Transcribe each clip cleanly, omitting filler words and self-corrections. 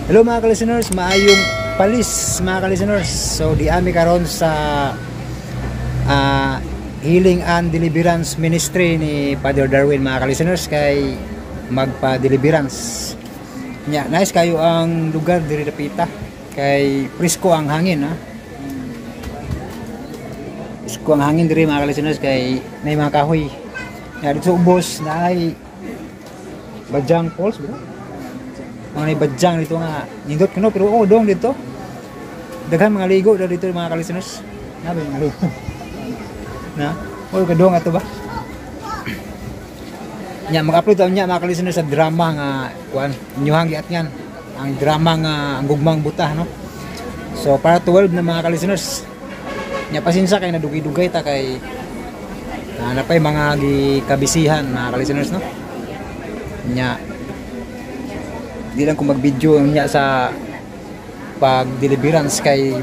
Hello mga ka-listeners, maayong palis mga ka-listeners. So di ami karon sa Healing and Deliverance Ministry ni Father Darwin mga ka-listeners kay magpa-deliverance. Nya, nice kayo ang lugar diri dapita kay presko ang hangin ha. Presko ang hangin diri mga ka-listeners kay may mga kahoy. Nya dito sa ubos na ay Bajang Falls ba? Mga may badyang dito nga nindot kuno pero oh dong dito daghan mga ligo daw dito mga ka-listeners. Na ba yung ligo na oh kadong ato ba nya mag-upload taon nya mga ka-listeners sa drama nga kuan inyuhang giatngan ang drama nga ang gugmang buta no. So para 12 na mga ka-listeners. Nya pasensya kay nadugay-dugay ta kay napay mga gikabisihan mga ka-listeners no. Nya di lang ko mag-video niya sa pag-deliverance kay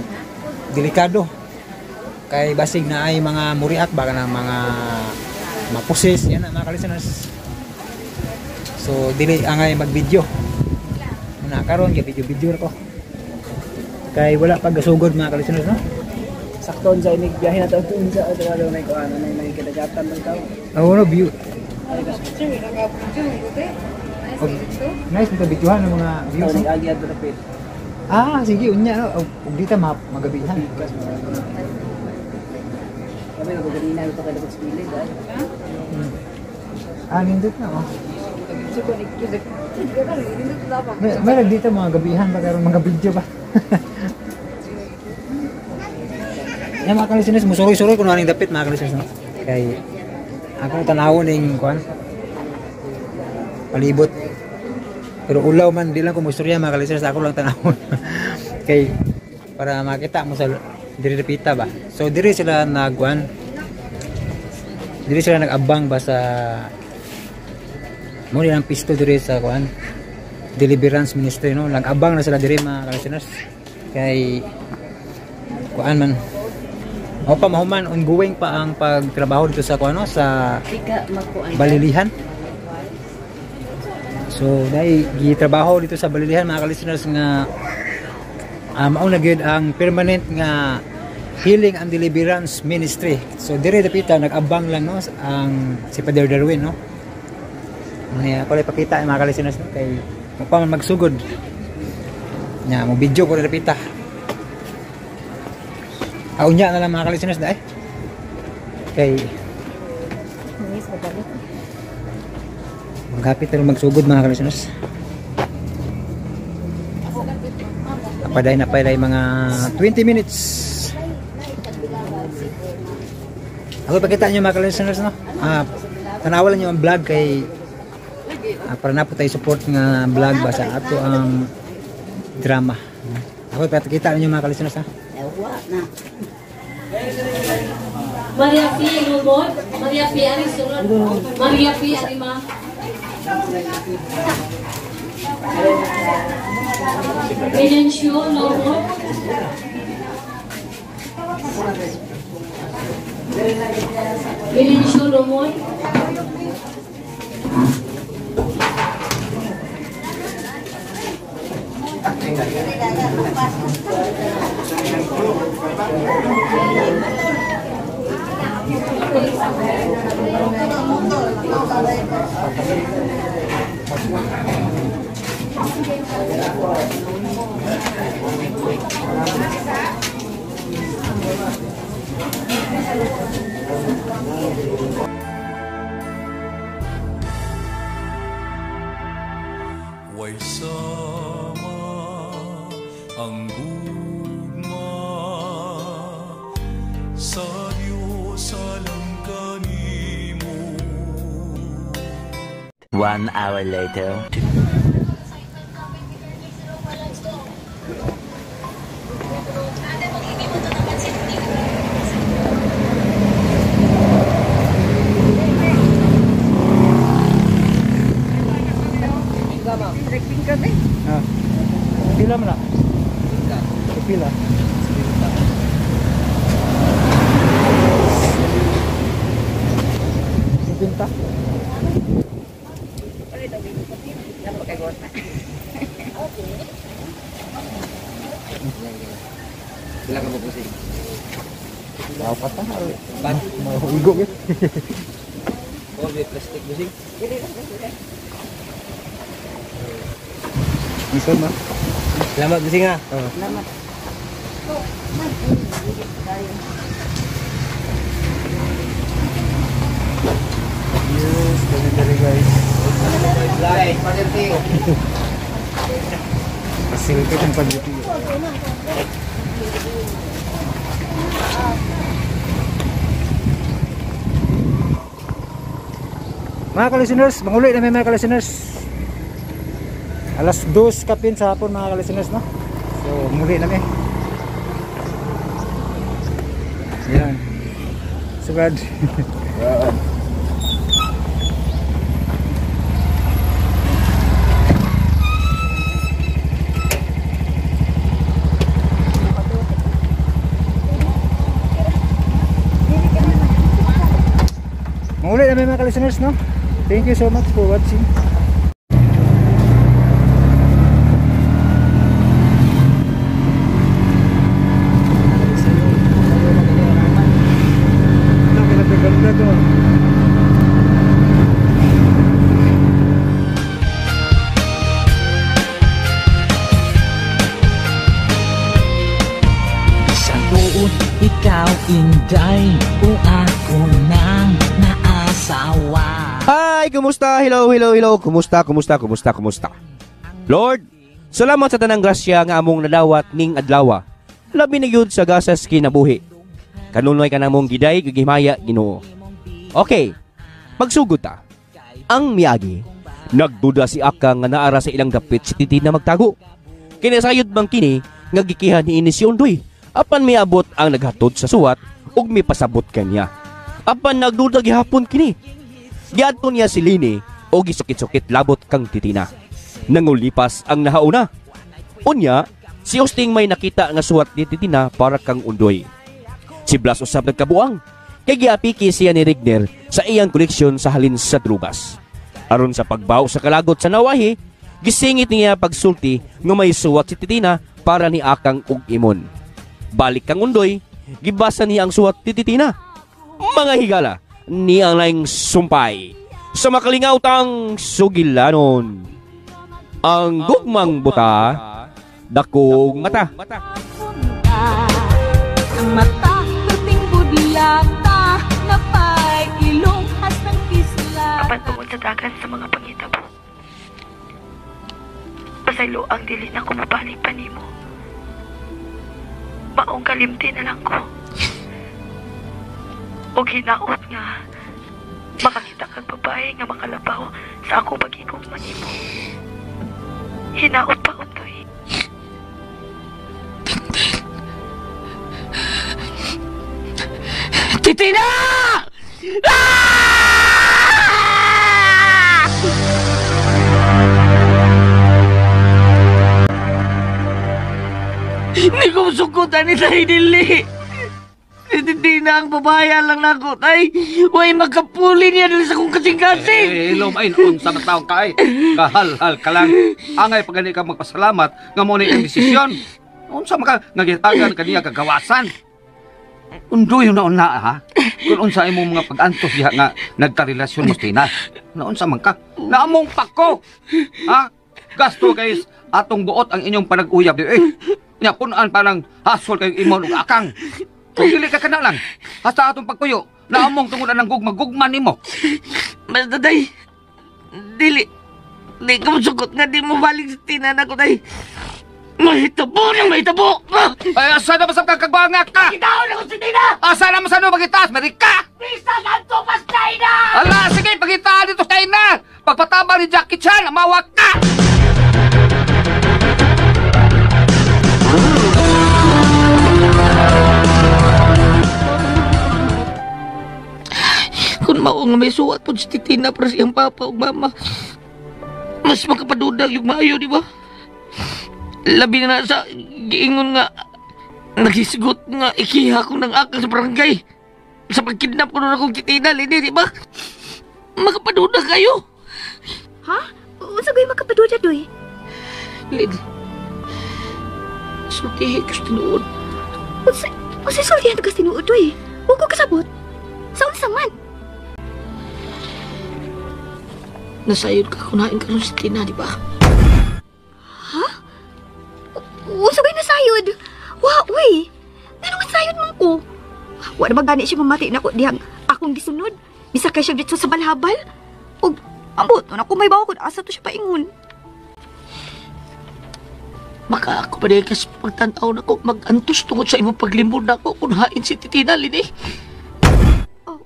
delikado kay basig na ay mga muriak baka na mga mapusis yan na mga ka-listeners. So dili angay mag-video na karon kay video-video ra ko kay wala pa gasugod mga ka-listeners no. Sakto sa inig biyahe na taon sa ato may kuan may kadagatan man ka. Oh no view. Nice nito videohan ng mga views. Ag agi adto dapit. Ah, sige unya no. Ug dita magabihan. Kami nagaganina ito kay dapat sa pilid ay. Ah, nindot na oh. May dito mga gabihan pa karon mga video pa. Yan mga ka-listeners, musuroy-suroy kuno aning dapit mga ka-listeners no. Kay ako tanawon ning kuan palibot. Pero ulaw man di lang ko moistorya mga ka-listeners, ako lang tanawon. Kay para makita mo sa diri dapita ba. So diri sila nagkuan. Diri sila nag-abang ba sa mo nilang pisto diri sa kuan Deliverance Ministry no. Nag-abang na sila diri mga ka-listeners. Kay kuan man o pa mahuman ongoing pa ang pagtrabaho dito sa kuan no, sa Balilihan. So dahil gitrabaho dito sa Balilihan mga ka-listeners nga mao na gyud ang permanent nga Healing and Deliverance Ministry. So dire dapita nag-abang lang no ang si Father Darwin no. Niya ko ipakita mga ka-listeners no kay mo pa man magsugod. Nya mo video ko dapita. Unya na lang mga ka-listeners dai. Kay maghapit na magsugod mga ka-listeners. Napaday na pala mga 20 minutes. Ako ipakita nyo mga ka-listeners no. Tanawa lang nyo ang vlog kay para na po tayo support nga vlog ba sa ato ang drama. Ako ipakita nyo mga ka-listeners ha. Maria P. Lumod, Maria P. Arisunod, Maria P. Arima. Venancio Lomod. Venancio Lomod. Way sama ang gugma sa Diyos alang kanimo. 1 hour later. Pila man na? Pila. Pinta. Sila ka ba? Dapat pa. Pan, mahugo gyud. Oh, may plastic busing. Isa ma. Salamat busing ha. Salamat. Yes, dali guys. Like, padirti. Facilitate ang pagbuti. Mga ka-listeners, manguloy na may mga ka-listeners. 2:00 kapin sa hapon mga ka-listeners, no? So, muli na mi. Yan. Sugad. Muli na may mga ka-listeners, no? Thank you so much for watching. Bisan tuod ikaw inday o ako nang naasawa. Hi! Kumusta? Hello, hello, hello. Kumusta, kumusta, kumusta, kumusta? Lord, salamat sa tanang grasya nga among nadawat ning adlawa. Labi na gyud sa gasas kinabuhi. Kanunay ka namong giday gihimaya Ginoo. Okay, magsugod ta. Ang miagi, nagduda si Aka nga naara sa ilang dapit si Titina magtago. Kinasayod man kini nga gikihan niini si Undoy. Apan miabot ang naghatod sa suwat ug mipasabot kanya. Apan nagduda gihapon kini. Giadto niya si Lini o gisukit-sukit labot kang Titina. Nangulipas ang nahauna. Unya, si Osting may nakita nga suwat ni Titina para kang Undoy. Si Blas usab nagkabuang. Kay giapiki siya ni Rigner sa iyang koleksyon sa halin sa drugas. Aron sa pagbaw sa kalagot sa nawahi, gisingit niya pagsulti nga may suwat si Titina para ni Akang ug Imon. Balik kang Undoy, gibasa niya ang suwat ni Titina. Mga higala, ni ang laing sumpay sa makalingaw tang sugilanon. Ang gugmang buta, dakong mata. Ang mata, perting budlata, napay ilong hastang kisla. Apan tungod sa dagan sa mga panghitabo, pasaylo ang dili na kumabalik pa nimo. Maong kalimti na lang ko. Og hinaot nga makakita kag babae nga makalabaw sa akong pagigugma nimo. Hinaot pa untoy. Titina! Ah! Hindi ko sukutan ni tayo dili. Titina ang babae lang nako tay. Way magkapuli niya dili sa kong kasing-kasing. Eh, hello, ay, unsa man taong ka ay. Kahalhal ka lang. Angay pag gani ka magpasalamat nga mo ni ang desisyon. Unsa man ka nga gihatagan kaniya kagawasan. Undoy na una ha. Kung unsa imong mga pag-antos diha nga nagkarelasyon mo Tina. Naunsa man ka? Naamong pako. Ha? Gasto guys, atong buot ang inyong panag-uyab di eh. Nya punan pa ng hasol kay imon ug akang. Kung dili ka kana lang, hasta atong pagpuyo, naamong tungod ang gugma-gugma nimo. Basta day, dili, di ko masukot nga di mo balik sa Tina nako day. Mahitabo nang mahitabo! Ay, asa na masab ka kagwanga ka? Kitaon ako si Tina! Asa na masano magitaas? Merika! Bisa kanto pas China! Ala, sige, pagitaan dito sa China! Pagpatama ni Jackie Chan, mawak ka! Kung mao nga may suwat po si Titina para siyang papa o mama, mas makapadudag yung maayo, di ba? Labi na sa giingon nga nagisgot nga ikiha ko ng akang sa barangay. Sa pagkidnap ko nun akong Titina, Lini, di ba? Makapadudag kayo. Ha? Unsa gay makapaduda doy? Lin, sultihi ka sa tinuod. Unsa sultihan ka sa tinuod doy? Wa ko kasabot. Sa unsa man? Nasayod ka kunain karon si Tina, di ba? Ha? Unsa gay nasayod? Wa, uy. Nganong nasayod man ko? Wa na ba gani siya mamati nako dihang akong gisunod? Bisa kay siya dito sa balhabal? Ug ambot na ako may bawo kung asa to siya paingon. Maka ako pa dahil kasi pagtanaw na ko mag-antos tungod sa imong paglimod na ako kung hain si Titina, Lini. Oh,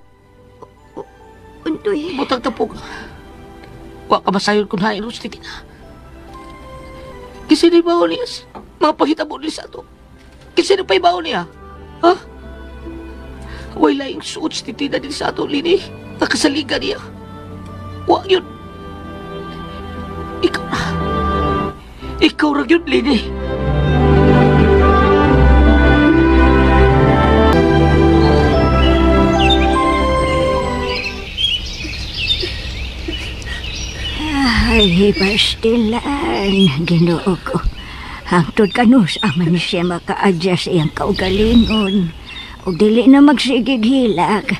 Undoy. Butang tapog. Wa ka masayod kung hain si Titina. Kasi di ba niya mga pahitabo niya sa ato? Kasi na paibaw niya? Ha? Way laing suot si Titina din sa ato, Lini. Nakasaligan niya. Wa yun. Ikaw na. Ikaw ra yun, Lini. Ay, pastilan, Ginoo ko. Hangtod kanus, aman siya maka-adjust iyang kaugalingon. O dili na magsigig hilak.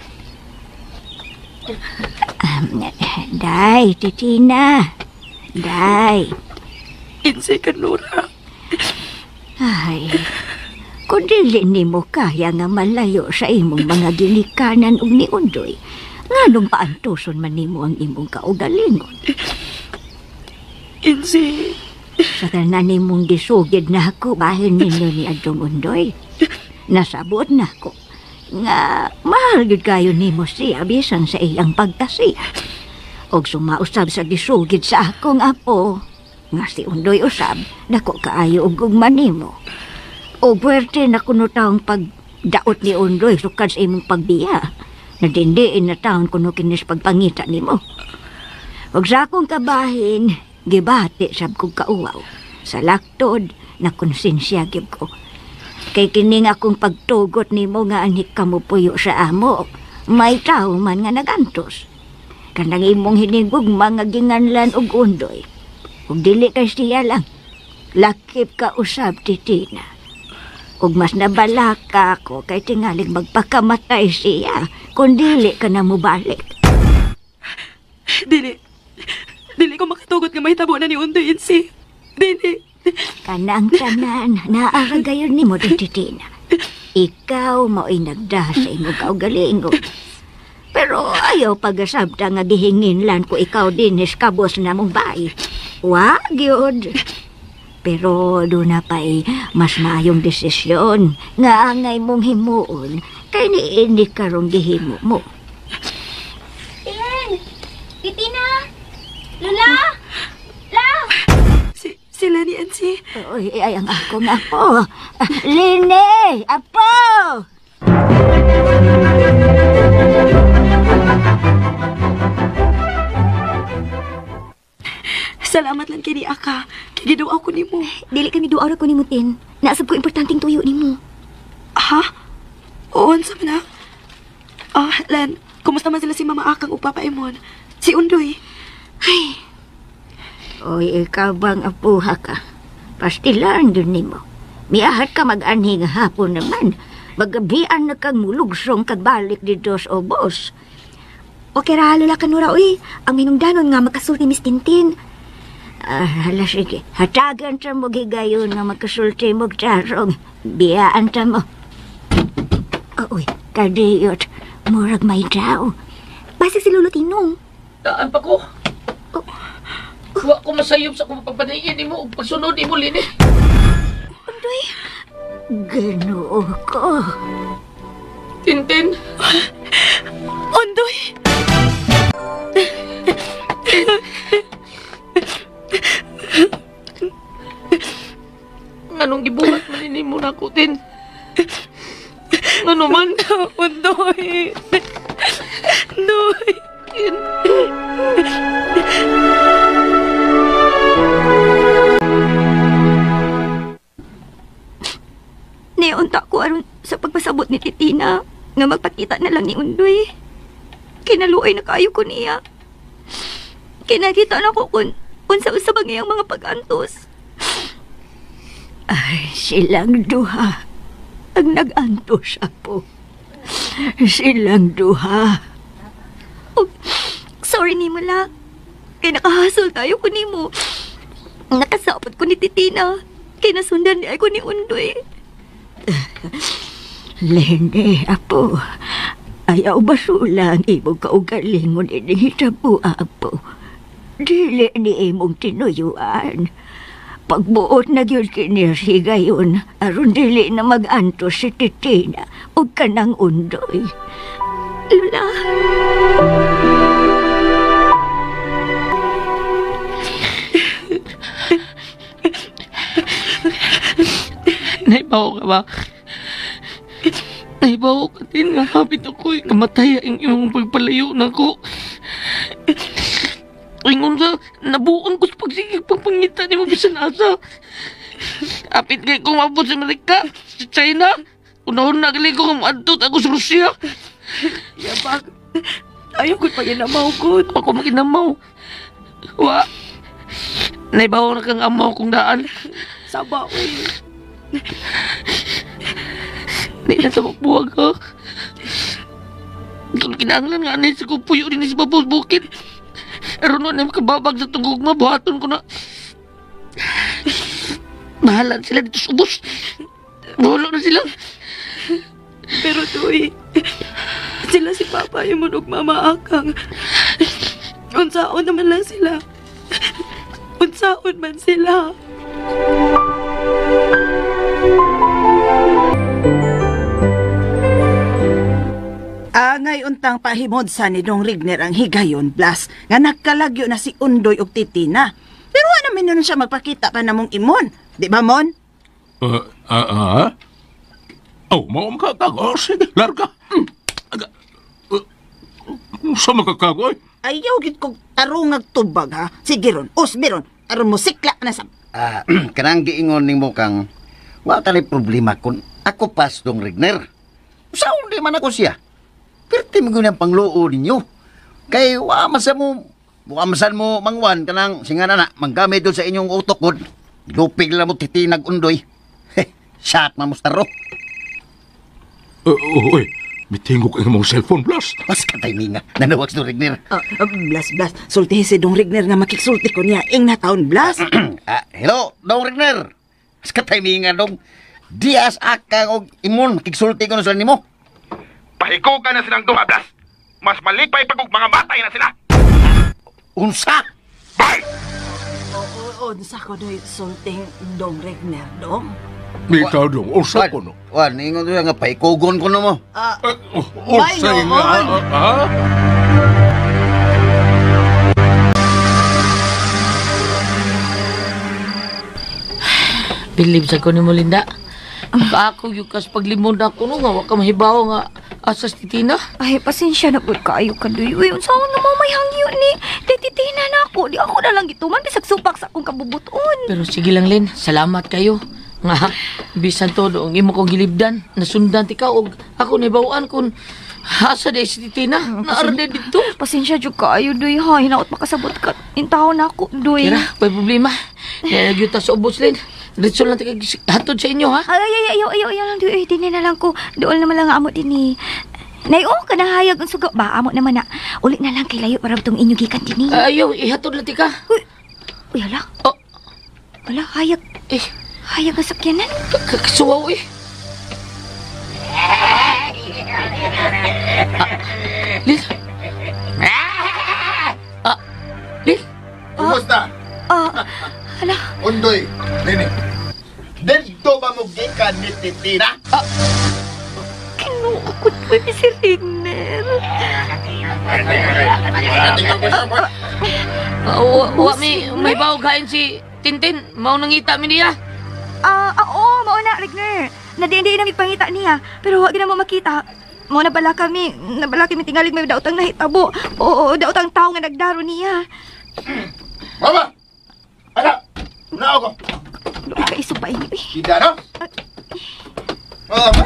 Day, Titina. Day. Insay ka, Nora. Ay, kung dili nimo kaya nga malayo sa imong mga ginikanan ug ni Undoy, nganong paantuson man nimo ang imong kaugalingon? Insay. Sa tanan nimong gisugid na ako, bahin ninyo ni Adtong Undoy. Nasabot na ako nga mahal gyud kayo nimo siya bisan sa iyang pagkasiya. Og sumausab sa gisugid sa akong apo, nga si Undoy usab, dako kaayo og gugma nimo. Og puwerte na kuno taong pagdaot ni Undoy sukad sa imong pagbiya. Nadindiin na taon kuno kinis pagpangita nimo. Og sa akong kabahin, gibati sab kog kauwaw. Sa laktod, na konsensya gyud ko. Kay kining akong pagtugot nimo nga anik kamo puyo sa amo, may tao man nga nagantos. Kanang imong hinigugma nga ginganlan og Undoy. Ug dili kay siya lang, lakip ka usab Titina. Ug mas nabalaka ako kay tingalig magpakamatay siya kung dili ka na mobalik. Dili. Dili ko makatugot nga mahitabo na ni Undoy, Insi. Dili. Kanang tanan, naara gayon nimo Titina. Ikaw mao'y nagda sa imong kaugalingon. Pero ayaw pagasabta nga gihinginlan ko ikaw dinis kabos na mong bay. Wa gyud. Pero doon na pa'y mas maayong desisyon nga angay mong himuon kay niini karong gihimo mo. Tin! Titina! Lola! La! Si Lenny and si... Uy, ay ang akong apo. Lene! Apo! Salamat lang kini Aka. Kay giduaw ko nimo. Dili kami duaw ra ko nimo, Tin. Naasab ko importanteng tuyo nimo. Ha? Oo, unsa man na? Ah, Len, kumusta man sila si Mama Akang ug Papa Emon? Si Undoy. Ay. Oy, ikaw bang apuha ka? Pastilan dun nimo. Miahat ka mag-anhi nga hapon naman. Magabian na kang mulugsong kagbalik dito sa obos. Okay ra, Lola Kanura, uy. Ang minungdanon nga makasulti Miss Tintin. Ah, hala, sige. Hatagan ta mo gigayon nga makasulti mo tarong. Biyaan ta mo. Uy, kadiyot. Murag may tao. Basta si Lolo Tinong. Daan pa ko. Wa ko masayop sa akong pagpanayin nimo ug pagsunod nimo, Lini. Undoy. Ginoo ko. Tintin. Undoy. Nganong gibuhat man nimo nako, Tin? Ngano man? Undoy. Undoy. Tin. Niunta ko aron sa pagpasabot ni Titina nga magpakita na lang ni Undoy. Kinaluoy na kayo ko niya. Kinakita na ko kung Unsa-unsa bang iyang mga pag-antos? Ay, silang duha ang nag-antos, apo. Silang duha. Oh, sorry nimo la. Kay nakahasol tayo ko nimo. Nakasapot ko ni Titina. Kay nasundan niya ko ni Undoy. Lene, apo. Ayaw basula ang imong kaugalingon ining hitabo, apo. Dili ni imong tinuyuan. Pagbuot na gyud kini higayon, aron dili na mag-antos si Titina ug kanang Undoy. Lola. Naibaw ka ba? Naibaw ka din nga hapit ako'y kamatay ang imong pagpalayo na ko. Ingon sa nabuang ko sa pagsigig pagpangita ni mo bisan asa. Apit kay kong mabot sa Amerika, sa China. Unahon na gali ko maadtot ako sa Rusya. Yabag, ayaw ko'y paginamaw ko. Ako maginamaw. Wa. Naibaw na kang amaw kong daan. Saba, uy. Di na sa magbuwag, ha? Kung kinahanglan nga anay sa kupuyo rin sa babos bukid. Aron na makababag sa tungog mabuhaton ko na. Bahala sila dito sa ubos. Bahala na sila. Pero tuy, sila si Papa yung og Mama Akang. Unsaon naman lang sila. Unsaon man sila. Angay untang pahimod sa ni Dong Rigner ang higayon, Blas, nga nagkalagyo na si Undoy og Titina. Pero wala naman nun siya magpakita pa namong imon. Di ba, Mon? Oh, mao makakago. Sige, larga. Sa makakago, ay? Ayaw gid kog tarungag tubag, ha? Sige ron, usbi ron, aron mo sikla na sa... Kanang giingon nimo kang, wa tali problema kun ako pas Dong Rigner. Saon di man ako siya. Pirti mo ang pangluo ninyo. Kay wa man sa mo mangwan kanang singana na manggamit doon sa inyong utok gud. Lupig lang mo titinag Undoy. Shot man mo staro. Uy, mitingog ang imong cellphone, Blas. Mas katay minga. Nanawag si Dong Rigner. Blas, Blas. Sultihi si Dong Rigner nga makiksulti ko niya. Ing na taon, Blas. Hello, Dong Rigner. Mas katay minga, Dong. Dias akang og imon. Makiksulti ko na sila nimo. Pahikugan na silang duha, Blas. Mas malipay pag mga matay na sila. Unsa? Bye! Unsa ko do'y sulting Dong Regner, Dong? Ikaw, Dong. Unsa ko no? Wan, ingon doon nga pahikugon ko no mo. Unsa nga? Ha? Bilib sa ko ni mo, Linda. Ako yung kas paglimod ako no nga wa ka mahibaw nga asas Titina. Ay, pasensya na pud kaayo ka duy. Uy, unsa nga mo may hangyo ni? Di Titina na ako. Di ako na lang gituman bisag supak sa akong kabubuton. Pero sige lang, Lin, salamat kayo. Nga bisan todo ang imo kong gilibdan, nasundan ti ka og ako nahibawaan kun asa di si Titina. Naarde dito. Pasensya jud kaayo duy ha. Hinaot makasabot ka. Intaw na ako duy. Kira, may problema. Nagyud ta sa ubos, Lin. Diretso lang hatod sa inyo, ha? Ay, ay, ay, ay, ay, lang, duy. Dini na lang ko. Dool naman lang amo din eh. Nay, oh, kanahayag ang suga. Ba, amo naman na. Uli na lang kay layo para itong inyo gikan din eh. Ayaw, ihatod lang tika. Uy, uy, hala. Oh. Hala, hayag. Eh. Hayag ang sakyanan. Kasuwaw eh. Lil. Lil. Kumusta? Hala. Undoy, Lini. Dito ba mo gikan ni Titina? Kinuha ko to si Rigner. Wa may bawo kain si Tintin. Mao nangita mi niya. Oo, mao na, Rigner. Nadiindi na migpangita niya, pero wa gina mo makita. Mao na bala kami, nabala kami tingalig may daotang nahitabo. Oo, daotang tao nga nagdaro niya. Mama! Ala! Nao ko. Kaiso pa ini. Kita no? Oh, ba?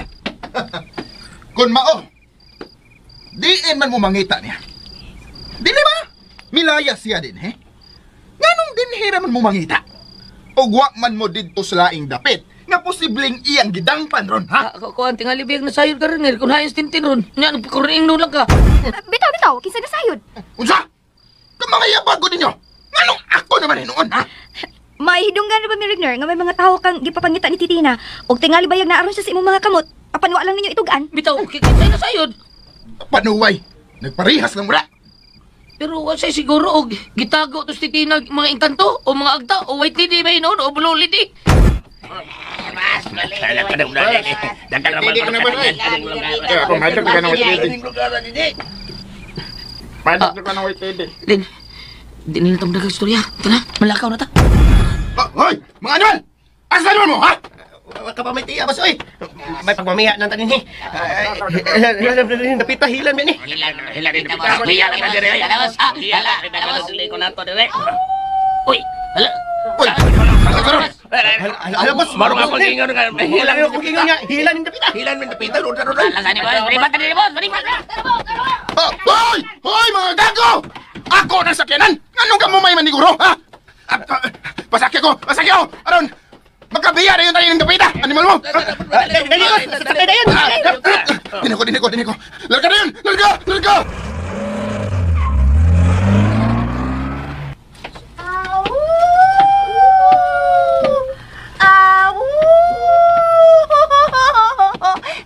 Kun mao, diin man mo mangita niya. Dili ba? Milaya siya din, he? Nganong dinhi man mo mangita? Og wa man mo didto sa laing dapit nga posibleng iyang gidangpan ron, ha? Kuan tingali biyag na sayod ka rin, kung hain Tintin ron. Nya nagpakuring lang ka. Bitaw bitaw, kinsa na sayod? Unsa? Kamangayabag ko ninyo. Nganong ako naman hinuon, ha? May hidunggan na ba mi Regner nga may mga tawo kang gipapangita ni Titina og tingali bayag na aron siya sa imong mga kamot. Apan wa lang ninyo itugan. Bitaw, kinsa na sayod? Panuway, nagparihas lang wala. Pero wa say siguro og gitago to si Titina mga engkanto o mga agta o white lady ba hinuon o blue lady. Lin, di na lang dagang istorya. Ito na, malakaw na ta. Hoy! Mga animal! Asa naman mo, ha? Kapamay tiya, boss, oy! May pagmamiya ng tanin, eh. Napita, hilan, men, eh. Hilan, hilan, hilan, Uy, hala. Uy! Hala, boss! Marunong ako ingon nga. Hilan ako ingon nga. Hilan yung dapita. Hilan yung dapita. Hoy! Hoy, mga gago! Ako na sakyanan! Anong ka mo may maniguro, ha? Pasakya ko! Pasakya ko! Aron! Magkabiya na yun tayo ng dapita! Animal mo! Dali ko! Sakay na yun! Dinako, dinako, dinako! Larga na yun! Larga! Larga!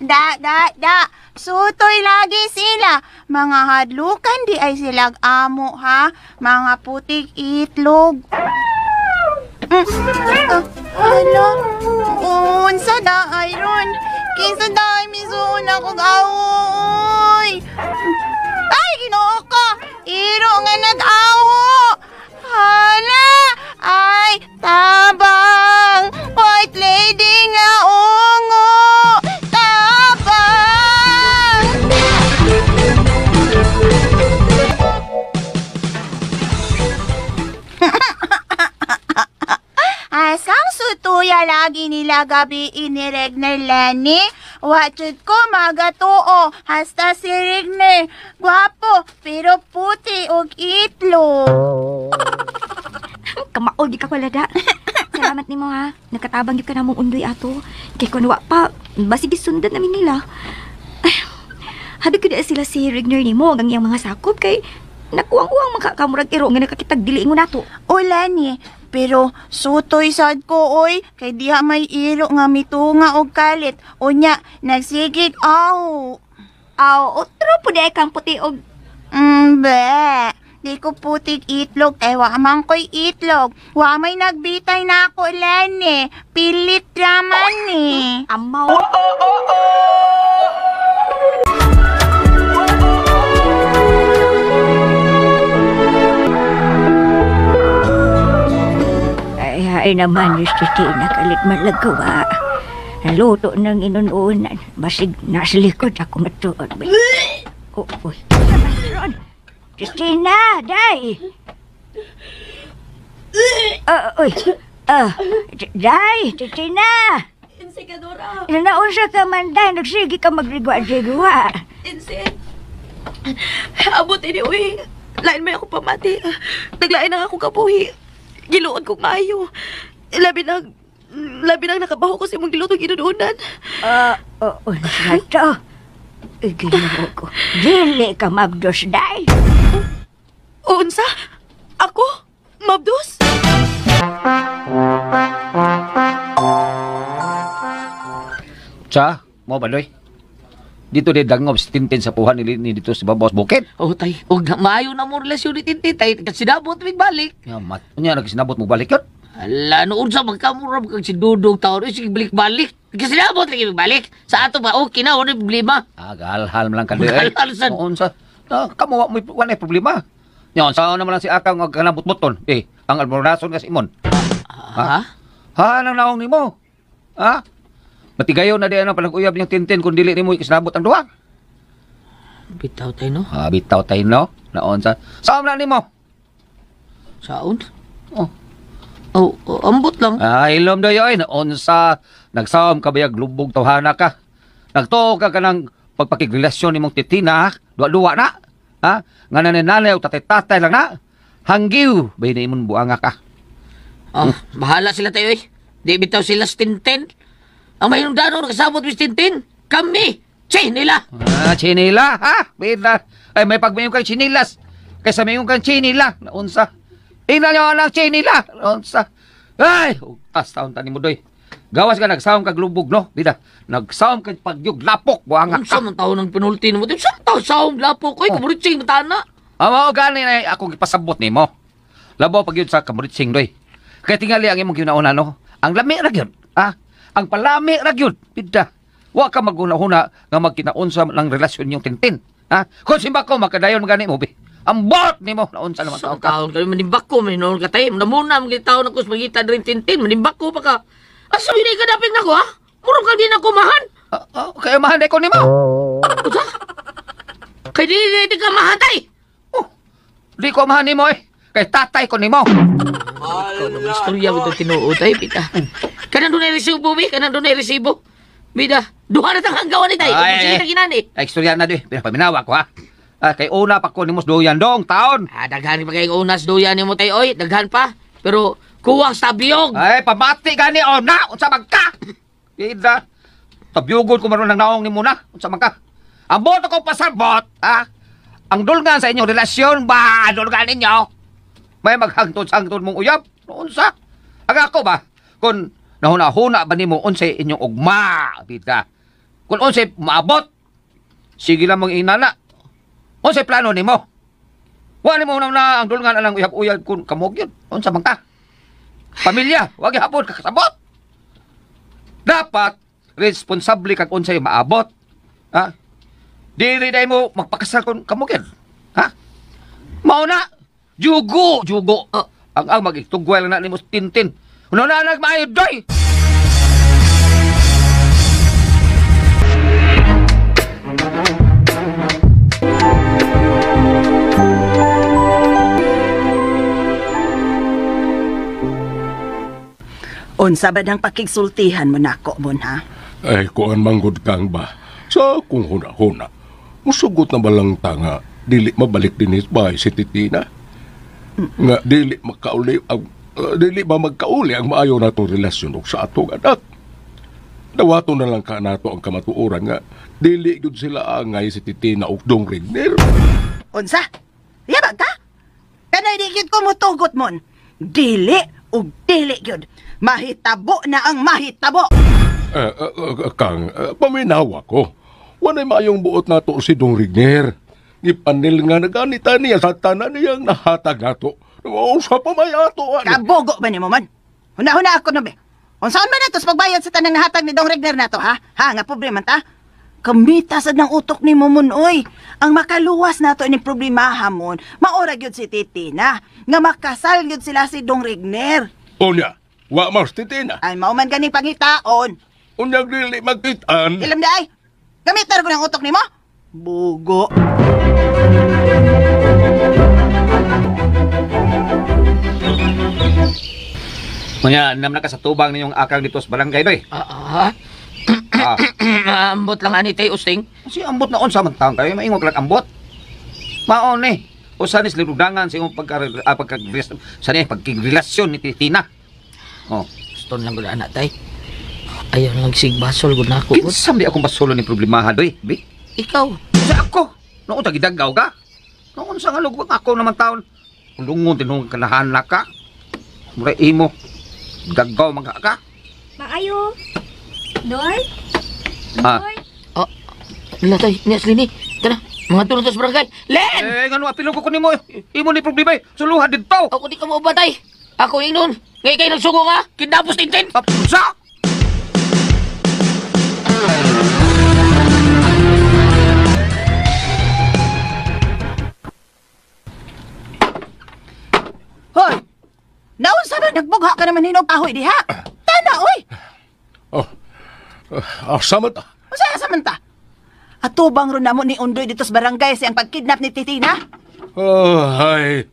Da, da, da. Sutoy lagi sila. Mga hadlukan di ay silag amo, ha? Mga putik itlog. Ano? Unsa da ay ron? Kinsa da ay misuon akong awoy? Ay, Ginoo ko! Iro nga nag-awo! Hala! Ay, tabang! White lady nga ungo! Tabang! Asang sutuya lagi nila gabi ni Regner Lenny? Watchit ko magatuo, hasta si Regner. Gwapo, pero puti og itlog. Kamaol di ka kwalada. Salamat nimo ha. Nakatabang gyud ka namong undoy ato. Kay kun wa pa, basig gisundan namin nila. Ay, habi ko di sila si Regner nimo ang iyang mga sakop kay nakuang-uang makakamurag iro nga nakakitag dili ingon nato. O Lenny, pero sutoy sad ko oy kay diha may iro nga mitunga og kalit. Unya nagsigig aw. Aw, otro pud ay kang puti og Be. Di ko putik itlog kay wa man ko'y itlog. Wa may nagbitay na ako, Lenny. Pilit raman ni. Amaw. Ay, ay naman, Miss Titina, kalit malagawa. Naluto ng inununan. Basig nasa likod ako matuod. Oh, uy. Titina, day! Uy. Day, Titina! Insi ka, Dora. Naunsa ka man, day. Nagsige ka magrigwa-rigwa. Insi. Abot ini, uy. Lain may ako pamati. Naglain ang akong kabuhi. Giluod kong maayo. Labi nang nakabaho ko sa imong gilutong inununan. Unsa to? Ginoo ko. Dili ka mabdos, day. Unsa? Ako? Mabdos? Sa, mo ba, Doy? Dito di dangob si Tintin sa puhan ni dito sa Babos Bukid. Oh, tay. Og maayo na mo relasyon ni Tintin, tay. Sinabot mig balik. Ya, mat. Unya nagsinabot mo balik yun. Ala, noon sa magkamura kag si Dudong taon, sige balik-balik. Sinabot lagi balik. Sa ato ba, okay na, wala problema. Ah, galhal man lang ka, Doy. Galhal sad. Noon sa, kamo, wala problema. Yon, sa naman lang si Akang nga kanabot-boton. Eh, ang alborason ka si Imon. Ha? Ha, nang naong nimo? Ha? Matigayon na di ang palaguyab niyang Tintin kung dili nimo ikisinabot ang duha. Bitaw tayo, no? Ah, bitaw tayo, no? Naon sa... Saan na nimo? Saon? Oh. Oh, ambot lang. Ah, ilom doy oy, naon sa nagsaom ka bayag lubog tawhana ka. Nagtuo ka kanang pagpakigrelasyon nimong Titina, duwa-duwa na. Ha? Nga nanay-nanay o tatay-tatay lang na. Hanggiw, bay na imong buanga ka. Oh, bahala sila tayo eh. Di bitaw sila Tintin. Ang mahinungdanon nakasabot mis Tintin. Kami! Chinila! Ah, chinila, ha? Bida. Ay, may pagmayon kang chinilas. Kaysa mayon kang chinila. Naunsa. Ingnan nyo ang chinila. Naunsa. Ay, ugtas taon tani mo doy. Gawas ka, nagsaom kag lubog, no? Bida, nagsaom kag pagyug lapok. Buanga ka. Unsa man taon ang penalty mo? Unsa man taon saom lapok? Oy, kamuritsing matana. Amo, gani na akong ipasabot nimo. Labaw pag yun sa kamuritsing doy. Kaya tingali ang imong ginauna, no? Ang lami ra gyud, ha? Ang palami ra gyud, bida. Wa ka maghuna-huna nga magkinaunsa ng relasyon niyong Tintin. Ha? Kung simba ko, makadayon magani mo, bi. Ambot nimo, naunsa naman taon ka. Taon ka, manimbak ko, may noon ka tayo. Namuna, mga taon ako sa magitan rin Tintin, manimbak ko pa ka. Asa, hindi ka dapig na ko, ha? Murong ka din ako mahan. Kaya mahan ko nimo. Unsa? Kay di ka mahatay. Oh, di ko mahan nimo eh. Kay tatay ko nimo. Ikaw naman istorya ko itong tinuod ay, bida. Kanang doon ay resibo, bi. Kanang doon ay resibo. Bida, duha na tang hanggawan ni tay. Ay, sige na ginani. Ay, istorya na di. Paminawa ko, ha? Ah, kay una pa ko nimo duyan dong taon. Ah, daghan pa kay unas duyan nimo tay, oy. Daghan pa. Pero kuwang sa tabiyog. Ay, pamati gani o na. Unsa man ka? Bida, tabiyugon ko maron ang naong nimo na. Unsa man ka? Ang boto ko pasabot, ha? Ang dulngan sa inyong relasyon ba? Dulngan ninyo. May maghangtod-hangtod mong uyab. Unsa? Ang ako ba? Kung nahuna-huna ba nimo unsay inyong ugma, bida? Kung unsay maabot, sige lang mong inana. Unsay plano nimo? Wa nimo na ang dulngan anang uyab-uyab kung kamog yun. Unsa man ka? Pamilya, wag hapon kakasabot. Dapat responsable kag unsay maabot. Ha? Dili day mo magpakasal kung kamog yun. Ha? Mao na. Jugo, jugo. Ang magitugway lang na nimo Tintin. Una na nagmaayo doy. Unsa ba nang pakigsultihan mo nako mon ha? Ay, kuan manggod kang ba? Sa akong huna-huna, musugot na balang tanga, dili mabalik din bahay si Titina. Nga dili makauli ang dili ba magkauli ang maayo natong relasyon og sa atong anak. Dawato na lang ka nato ang kamatuoran nga dili gyud sila angay si Titina og Dong Regner. Unsa? Yabag ka? Kanay di gyud ko motugot mon. Dili og dili gyud. Mahitabo na ang mahitabo. Kang, paminawa ko. Walay maayong buot nato si Dong Regner. Ipanil nga naganita niya sa tanan niyang nahatag nato. Usa pa may ato. Kabogo ba nimo man? Huna-huna ako no be. Unsaon man nato sa pagbayad sa tanang nahatag ni Dong Regner nato ha? Ha, nga pobre man ta. Kamita sad ng utok nimo mon oy. Ang makaluwas nato ini problemaha mon, maora gyud si Titina nga makasal gyud sila si Dong Regner. Unya, wa mas Titina. Ay mao man ganing pangitaon. Unya dili magkitaan. Ilam di ay. Gamitar ko ng utok nimo. Bugo. Unya, nam na ka sa tubang ninyong akang dito sa barangay doy. Ambot lang ani tay usting. Si ambot na unsa man taon kayo, maingon ka lang ambot. Maon ni. Usa ni lirudangan sa imong pagka sa ni pagkigrelasyon ni Titina. Oh, stone lang gud anak tay. Ayaw lang sigbasol gud nako. Kinsa di akong basulo ni problemaha doy, bi? Ikaw. Sa ako. Noon ta gidagaw ka. Noon sa nga lugwang ako naman taon. Lungon tinong kanahan na ka. Mura imo. Gagaw man ka. Maayo. Doy? Ah. Oh, latay, ni Aslini. Tara, mga tulong sa barangay. Len! Eh, ngano apilo ko nimo. Imo ni problema eh. Suluhan didto. Ako di ka mo batay. Ako ingnon. Ngay kay nagsugo nga. Kidnapos Tintin. Sa? Hoy! Naunsa ba nagbugha ka naman hinog kahoy diha? Tana, oy! Oh, asa man ta? Unsa asa man ta? Atubang ron namo ni Undoy dito sa barangay siyang pagkidnap ni Titina. Oh, ay.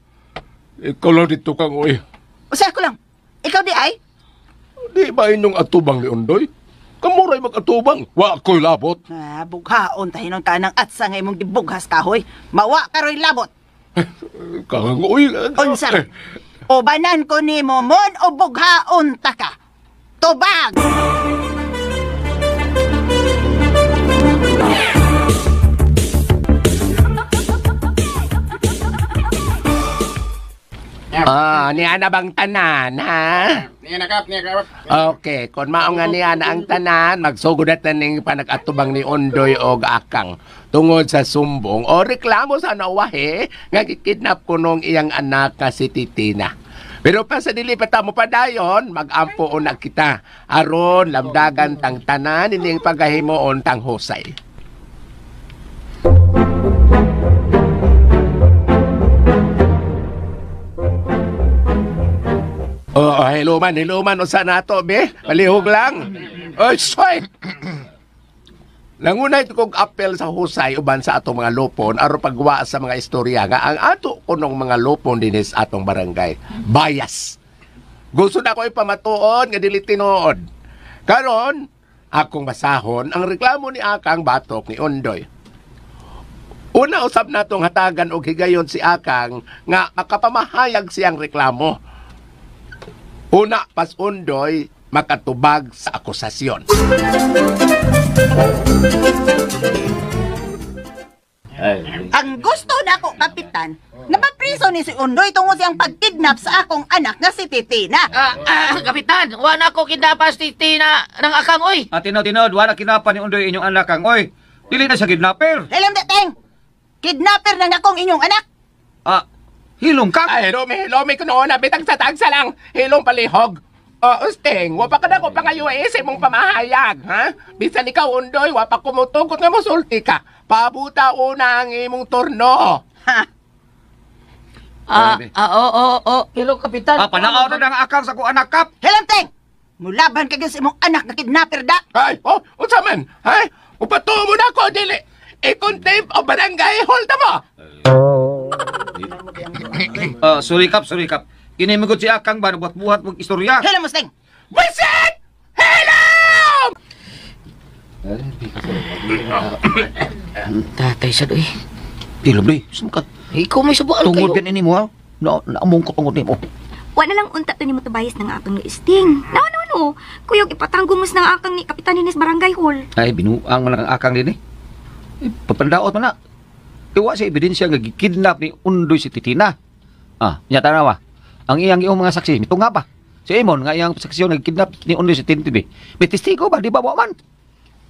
Ikaw lang dito kang oy. Usa ko lang. Ikaw di ay? Di ba inyong atubang ni Undoy? Kamuray mag-atubang. Wa ko'y labot. Ah, bughaon tahinon ka ng atsa nga imong gibughas kahoy. Mawa karoy labot. Kang oy. Unsa? Ubanan ko nimo mon o bughaon ta ka. Tubag! Ah, niya na bang tanan, ha? Niya na kap, niya kap. Okay, kung mao nga niya na ang tanan, magsugod na taning panag-atubang ni Ondoy og Akang tungod sa sumbong o reklamo sa nawahe nga gikidnap ko nung iyang anak ka si Titina. Pero pa sa dili pa ta mo padayon, mag-ampo una kita. Aron lamdagan tang tanan ining pagkahimuon tang husay. Oo, hello man, usa nato be. Palihog lang. Oy, soy. Nangunay kog apel sa husay uban sa atong mga lupon aron pagwa sa mga istorya nga ang ato kunong mga lupon dinis atong barangay. Bias. Gusto na ko ipamatuon nga dili tinuod. Karon, akong basahon ang reklamo ni Akang batok ni Ondoy. Una usab natong hatagan og higayon si Akang nga makapamahayag siyang reklamo. Una pas Ondoy makatubag sa akusasyon. Ang gusto na ako, kapitan, napapriso ni si Undoy tungod siyang pagkidnap sa akong anak nga si Titina. Kapitan, wala ko kidnapas si Titina ng akang, oy. Ah, tinod, wala kinapa ni Undoy inyong anak kang, oy. Dili na siya kidnapper. Hilom di, Teng! Kidnapper ng akong inyong anak. Ah, hilom ka? Ay, hilom, kuno na, bitag sa tagsa lang. Hilom palihog. Oh, Usteng, wapa ka na ko pangayo sa imong pamahayag, ha? Bisan ikaw, Undoy, wapa kumutugot nga mosulti ka. Pabuta una ang imong turno. Ha? Oo. Pero kapitan... Ah, panaaw na ng akang sa ko anak kap. Hilom, Teng! Mulaban ka gyud sa imong anak nga kidnapper da. Ay, oh, unsa man? Ha? Upatuo mo na ako, dili. I-contempt o barangay hall ta mo. Sorry kap. Kinimigod si Akang ba, nabuhat-buhat mong istorya. Hello, Mustang! Wisit! Hello! Tatay sa doy. Hilom, doy. Sumkat. Ikaw may sabuan kayo. Tungod yan ini mo, ha? Naamong ko tungod nimo. Wa na lang unta to ni mo Tobias ng akang ni Sting. No. Kuyog ipatanggo mo ng akang ni Kapitan Ines Barangay Hall. Ay, binuang man lang ang akang din eh. Papandaot man na. Iwa sa ebidensya nga gikidnap ni Undoy si Titina. Ah, nya tanawa. Ang iyang iyong mga saksi, mitunga pa. Si Emon nga iyang saksi nga gikidnap ni Undoy si Tintin. May testigo ba? Di ba wa man?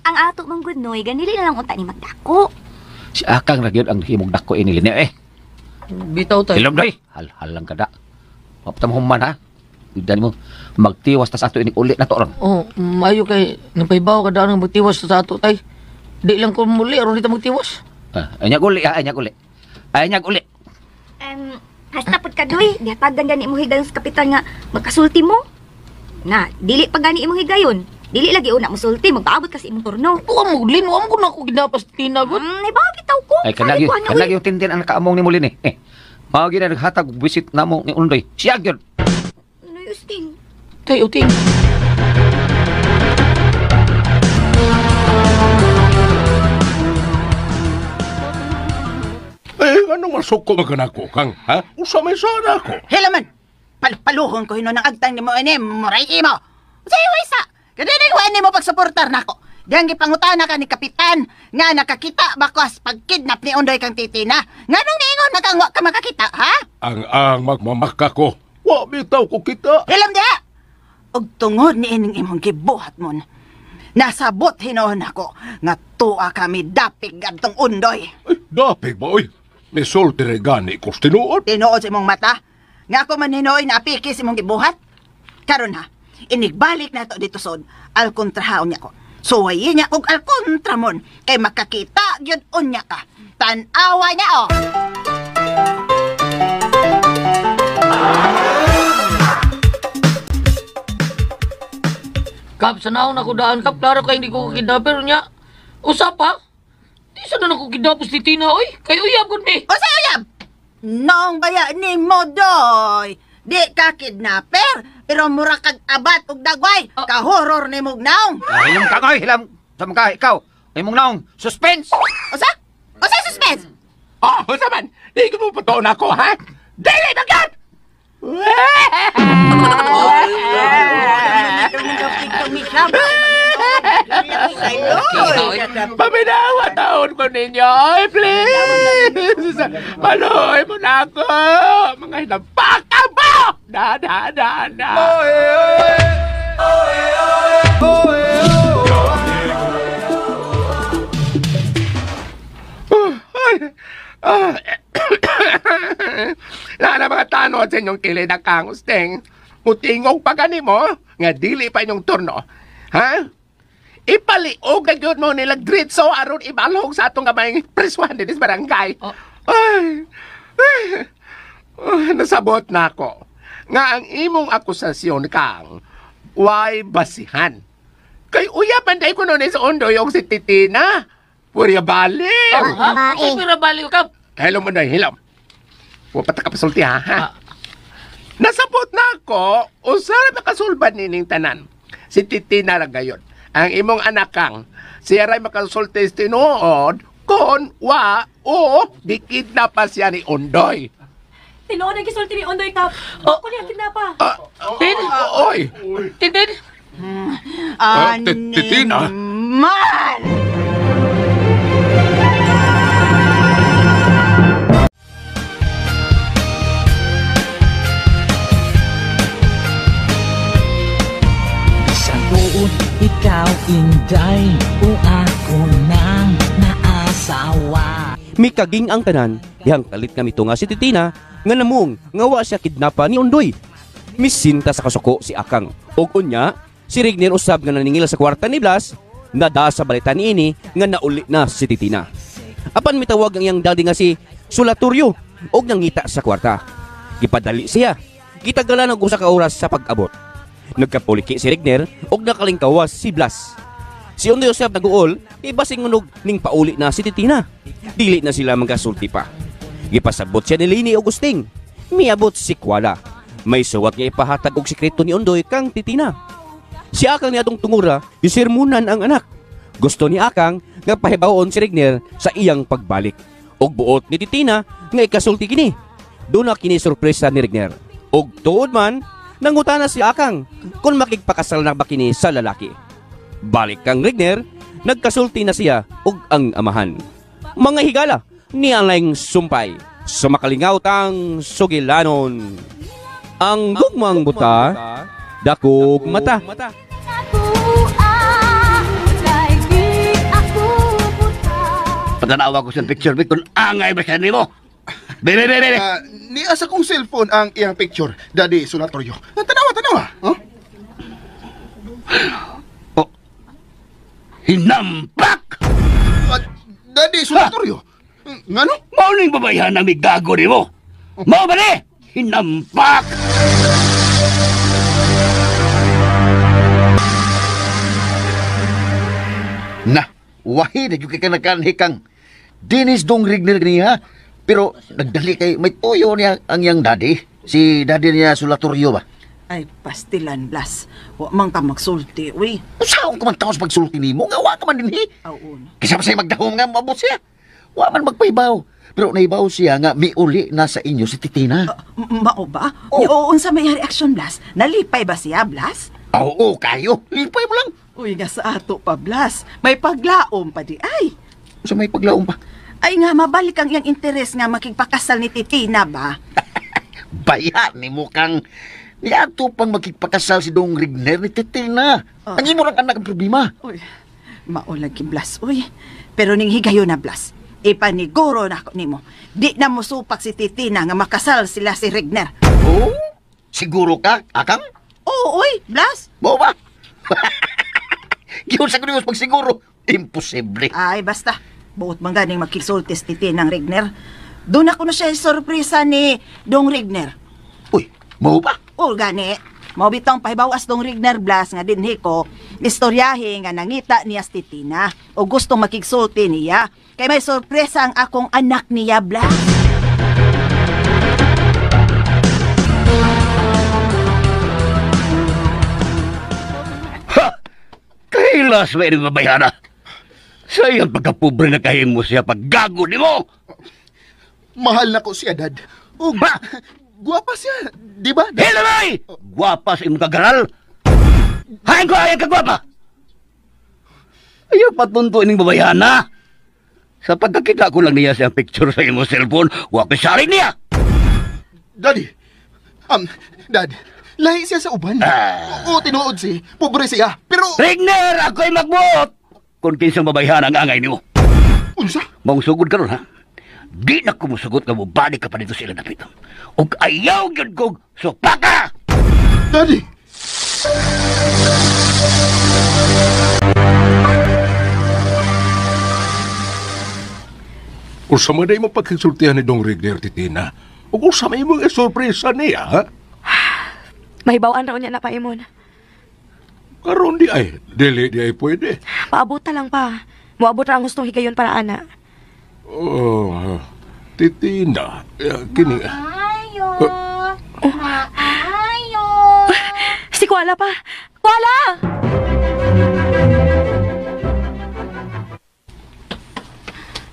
Ang ato mang gudnoy, ganili na lang unta ni magdako. Si Akang ra gyud ang himog dako ini lini eh. Bitaw tayo. Hilom doy. Hal-hal lang kada. Maptam human ha. Tigdan mo magtiwas tas ato ini uli na to ron. Oh, maayo kay napaybaw ka daan magtiwas sa ato tay. Di lang ko muli aron dito magtiwas. Ah, anyag uli ha, anyag uli. Anyag uli. Hasta pud ka doy, gihatagan gani imong higayon sa kapitan nga magkasulti mo. Na, dili pa gani imong higayon. Dili lagi una mosulti, magpaabot ka sa imong turno. Buka mo lin, wa mo na ako ginapas Tina gud. Ay bitaw ko. Ay kanag yung tintin ang nakaamong ni Mulin eh. Mao gyud naghatag visit namo ni Undoy. Siya gyud. Ano yung Tay uting. Eh, anong masuko maganako kang, ha? Usa may sana ako. Helaman! Paluhon ko hinon ang agtang ni mo ini, muray imo. Usa isa! Kanining ni mo pagsuportar nako. Diyang gipangutana ka ni Kapitan nga nakakita bakwas pagkidnap ni Undoy kang Titina. Nganong niingon makangwa ka makakita, ha? Ang magmamaka ko. Wa bitaw ko kita. Hilam diha! Og tungod ni ining imong gibuhat mon, nasabot hinoon ako nga tuwa kami dapig adtong Undoy. Ay, dapig ba, oy? Misulti rin gani ko tinuod. Tinuod sa imong mata? Nga ako man hinoy na apiki sa imong gibuhat? Karon ha, inigbalik na to dito sod, alkontrahaon niya ko. Suwayin niya kog alkontra mon, kay makakita gyud unya ka. Tan-awa niya o! Kap, sa naon ako daan, Kap. Klaro kay hindi ko kidnapper niya. Usa pa? Di sa na ako kidnapos ni Tina, oy. Kay uyab kun mi. O sa uyab? Noong baya ni mo, doy. Di ka kidnapper, pero mura kag abat og dagway. Kahoror ni mong naong. Hilom ka, oy. Hilom. Sa mga ikaw. Ay mong naong. Suspense! Usa? Usa suspense? Oh, usa man. Di ko mo patuon ako, ha? Dili ba gyud? Paminawa taon ko ninyo. Ay, please! Maluoy mo na ako! Mga hinampaka mo! Na, na, na, na! Ay, na mga tanod sa inyong kilid ang kangusteng. Mutingog pa gani mo, nga dili pa inyong turno. Ha? Ipaliog na yun mo nilang dritso aron ibalhog sa atong gamay preswan din sa barangay. Ay, ay, ay, nasabot na ako. Nga ang imong akusasyon kang, way basihan. Kay uyapan day ko noon sa Ondoy og si Titina. Purya bali. Ha? Pura bali ka. Hello mo na, hilom. Huwag pa kapasulti ha, ha? Nasabot na ako, usara makasulban nining tanan. Si Titina lang gayon. Ang imong anakang, siya ray makasulti sa tinuod, kon wa o dikit na pa siya ni Ondoy. Tinuod ang gisulti ni Ondoy Kap. Ako niya kidnapa. Tin? Oy! Tin, tin? Titina? Animal! Bisan tuod ikaw inday o ako nang naasawa. Mikaging ang tanan, dihang kalit nga mito nga si Titina, nga namong nga wa siya kidnapa ni Ondoy. Misinta sa kasuko si Akang. Og unya, si Regner usab nga naningil sa kwarta ni Blas, nada sa balita niini nga nauli na si Titina. Apan mitawag ang iyang daddy nga si Sulaturyo og nangita sa kwarta. Gipadali siya. Gitagalan og usa ka oras sa pag-abot. Nagkapuliki si Regner og nakalingkawas si Blas. Si Ondoy usab naguol, ibasing unog ning pauli na si Titina. Dili na sila magkasulti pa. Gipasabot siya ni Lini Augustin. Miabot si Kuala. May suwat nga ipahatag og sikreto ni Ondoy kang Titina. Si Akang niadtong tungura, gisermonan ang anak. Gusto ni Akang nga pahibawon si Regner sa iyang pagbalik. Og buot ni Titina nga ikasulti kini. Doon na kini sorpresa ni Regner. Og tuod man, nangutana si Akang kung makigpakasal na ba kini sa lalaki. Balik kang Regner, nagkasulti na siya og ang amahan. Mga higala, ni Alain Sumpay, sa makalingaw tang sugilanon. Ang gugmang buta, dakog mata. Patanawa ko sa picture, Vic, kung angay ba siya nimo. Be, be, be, be. Niya sa kong cellphone ang iyang picture, Daddy Sulatoryo. Tanawa, tanawa. Huh? Oh. Hinampak! Daddy Sulatoryo? Ngano? Mao ning babayahan na migago nimo. Mao ba ni? Hinampak! Na, wahi na yung kanakanhikang. Dinis dong Regner niya. Pero nagdali kay may tuyo niya ang iyang daddy. Si daddy niya Sulatoryo ba? Ay, pastilan, Blas. Wa man ka magsulti, uy. Usaon ka man taos pagsulti nimo nga wa ka man dinhi. Oo. Kaysa pa sa'yo magdahom nga maabot siya. Wa man magpaibaw. Pero naibaw siya nga miuli na sa inyo si Titina. Mao ba? Oh. Oo, unsa may reaksyon, Blas? Nalipay ba siya, Blas? Oo, kayo. Lipay mo lang. Uy, nga sa ato pa, Blas. May paglaom pa di ay. Sa may paglaom pa? Ay nga, mabalik ang iyang interes nga makigpakasal ni Titina ba? Baya ni mukhang niadto pang makigpakasal si Dong Regner ni Titina. Oh. Ang imo lang anak ang problema. Uy, maulag ki Blas, uy. Pero ning higayon na, Blas. Ipaniguro na ako nimo. Di na mosupak si Titina nga makasal sila si Regner. Oh? Siguro ka, Akang? Oo, uy, Blas. Mo ba? Giyon sa kunigos pagsiguro. Imposible. Ay, basta. Buot man ganing makigsulti si Titina ng Regner. Doon ako na siya sorpresa ni Dong Regner. Uy, mo ba? Oo, gani. Mao bitong pahibawas Dong Regner, Blas, nga dinhi ko, istoryahe nga nangita niya si Titina o gustong makigsulti niya. Kay may sorpresa ang akong anak niya, Blas. Ha! Kailas may babayana. Sa iyang pagkapobre na kahimo siya paggago nimo. Mahal na ko siya, Dad. Ug Guwapa siya, di ba? Hello, guwapa sa imong kagaral. Hain ko ayaw kagwapa. Ayaw patunto ining babayana. Sa pagkakita ko lang niya siyang picture sa imong cellphone, wa ko saring niya. Daddy, Dad, lahi siya sa uban. Oo, tinuod si, pobre siya, pero... Regner, ako'y magbuot! Kung kinsang babayhan ang angay nimo. Unsa? Maong sugod karon ha. Di na ko musugot nga mobalik ka pa dito sa ilang dapit. Ug ayaw gyud kog supaka! Daddy! Unsa man day mo pagkisultihan ni Dong Regner, Titina? Ug unsa may imong sorpresa niya, ha? Mahibaw-an raw niya na paimon. Karon di ay, dili di ay pwede. Paabot ta lang pa. Moabot ra ang gustong higayon para ana. Oh, Titina, kini. Maayo. Maayo. Si Kuala pa. Kuala!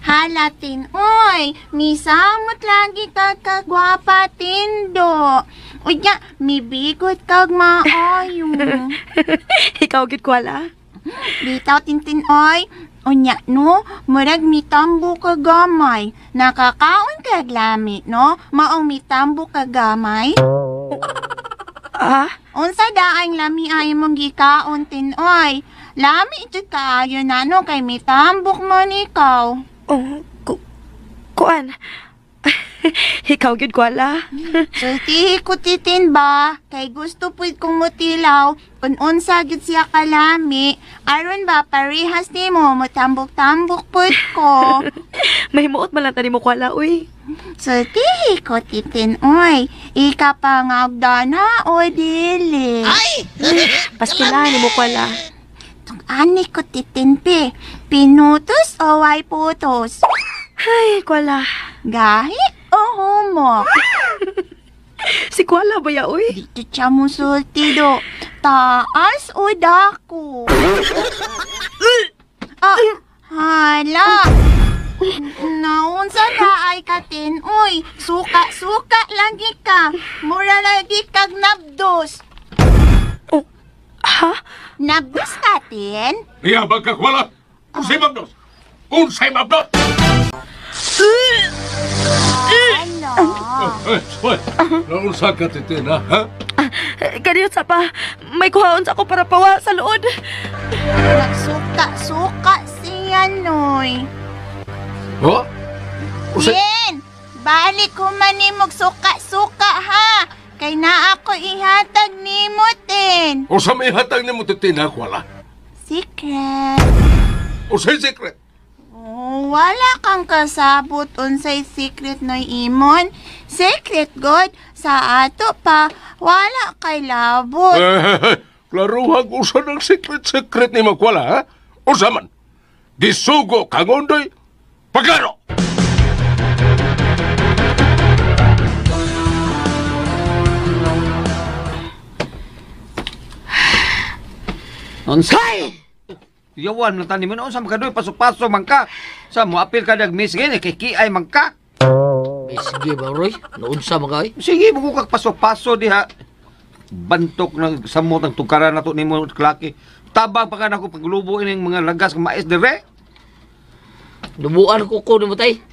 Halatin, oy, misamot lagi ka kagwapa tindo. Unya, mibigot kag maayo. Ikaw gid Kuala. Bitaw tintin oy. Unya no, murag mitambo ka gamay. Nakakaon kag lami no, maong mitambo ka gamay. Ah? Unsa daang lami ay mong gikaon tinoy? Lami jud kaayo na no kay mitambok man ikaw. Oh, kuan. Ikaw gyud Kuala. Sultihi ko titin ba? Kay gusto pud kong mutilaw kun unsa gyud siya kalami. Aron ba parehas nimo motambok-tambok pud ko. Mahimuot man lang ta nimo Kuala uy. Sultihi ko titin oy. Ika pangagdana o dili. Ay! Pastila nimo Kuala. Ani ko titin pi. Pinutos o way putos? Ay, Kuala. Gahi o humok? Si Kuala ba ya, uy? Dito siya musulti do. Taas o dako? Ah, hala. Naunsa na ay katin, uy. Suka-suka lagi ka. Mura lagi kag nabdos. Oh, ha? Nabdos ka, tin? Iya, bagka Kuala. Unsay mabdos? Unsay mabdos? Ano? Hoy, naunsa ka, Titina, ha? Kaniyot sa pa, may kuhaon sa ako para pawa sa luod. Nagsuka-suka siya, noy. Oh? Yen! Balik ko man nimog suka-suka, ha? Kay naa ako ihatag nimo, tin. Unsa may ihatag nimo, Titina, Kuala? Secret. Unsay secret? Oh, wala kang kasabot unsay secret noy imon. Secret god sa ato pa wala kay labot. Klaruhag usa ng secret-secret ni Kuala, ha? Unsa man? Gisugo kang undoy, pagkaro! Unsa? Yawan lang tani mo noon sa makadoy paso-paso man ka. Sa mo apil ka dag miss gini kay kiay man ka. Sige ba Roy? Naunsa man ka eh? Sige mo kag paso-paso diha. Bantok ng samot ang tukaran nato nimo klaki. Tabang pa ka nako paglubo ining mga lagas nga mais dire. Dubuan ko ko nimo tay.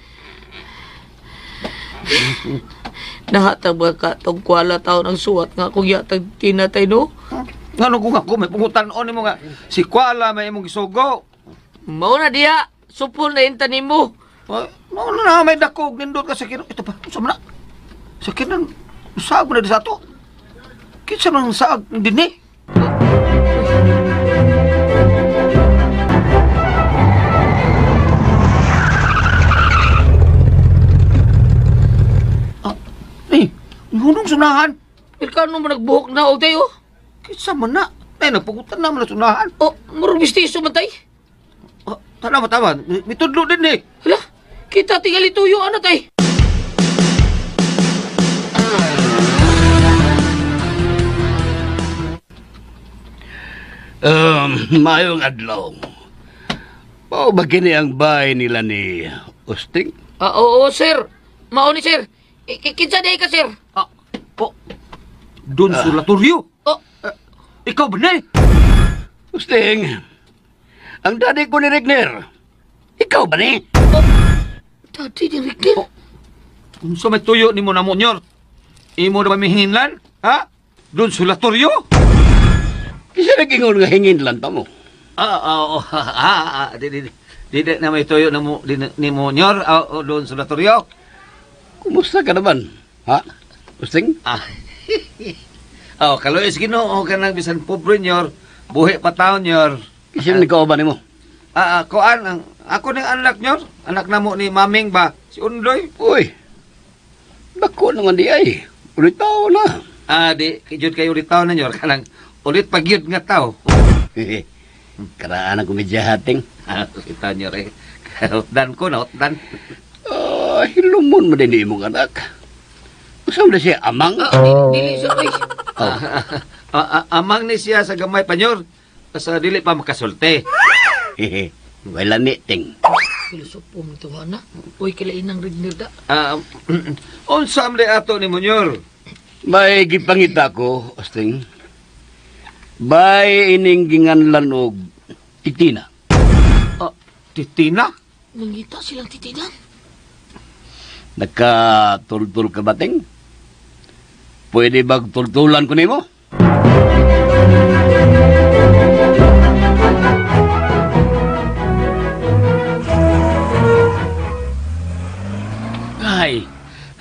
Nahatag ba ka tong Kuala taon ang suwat nga akong yatag tinatay no? Ngano kung ako may pungutan-on nimo nga si Kuala may imong gisugo. Mao na diha, supol na inta nimo. Mao na may dakog nindot ka sa kino. Ito pa, unsa man na? Sa kinan saag man na di sa ato. Kinsa man ang saag dinhi? Ah, hunong sunahan. Pero kano mo nagbuhok na og tayo? Kinsa man na? Ay, nagpugutan na man na sunahan. Oh, murag mistiso man tay. Oh, tama, tama. Mitudlo din eh. Hala, kita tingali tuyo, ano tay? Mayong adlaw. Mao ba kini ang bahay nila ni Usting? Oo, sir. Mao ni sir. Kinsa di ka, sir? Oh, Don Solatorio? Oh, ikaw ba na eh? Usting, ang daddy ko ni Regner. Ikaw ba ni? Oh, daddy ni Regner? Oh, unsa may tuyo ni mo na mo, Nyor? Imo na ba may hinginlan? Ha? Don Solatorio? Kisa nag-ingon nga hinginlan pa mo. Di na may tuyo na mo, di, ni mo, Nyor, Don Solatorio. Kumusta ka naman? Ha? Usting? Oh, kaloy, sige no, ka nang bisan pobre, Nyor. Buhi pa taon, Nyor. Kasi nagkauban nimo? Kuan, ang, ako ng anak, Nyor. Anak na mo ni Maming ba? Si Undoy. Uy, dako naman di ay. Ulit tao na. Di, jud kayo ulit tao na, Nyor. Kanang ulit pagyud nga tao. Karaan ang komedyahating. Kita, Nyor, eh. Utdan ko na, utdan. Hilumon mo din imong anak. Usam na siya, amang? Dili siya, ay. Amang ni siya sa gamay pa, Nyor. Sa dili pa makasulti. Wala ni, ting. Filosopo mo ito, anak. Uy, kilain ang Regner da. Unsa man ato ni Munyor? May gipangita ko, Asting. Bay ining ginganlan og Titina. Titina? Nangita silang Titina. Nagkatultul ka ba, ting? Pwede bang tultulan ko nimo?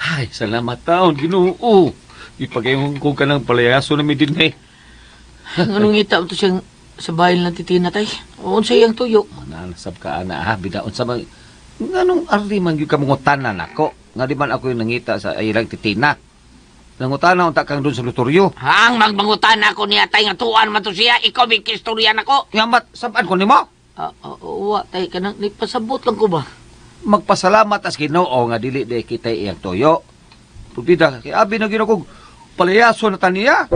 Ay, salamat taon, Ginoo. Ipagayong ko ka ng palayaso na may dinay. Anong ngita mo to siyang sa bahay ng Titina, tay? Unsa iyang tuyo? Nasab ka, ana, ha? Bidaon sa mga... Nganong arli man yung kamungutanan ako? Nga di man ako yung nangita sa ilang Titina. Nangutana unta kang doon sa lutoryo. Ang magmangutan ako niya, tay, nga tuwan man to siya. Ikaw may kistorya nako. Nga mat, sabaan ko nimo? Wa, tay, kanang nagpasabot lang ko ba? Magpasalamat as Ginoo nga dili di kita iyang tuyo. Pulpida, kay abi na ginoo kog palayaso na taniya.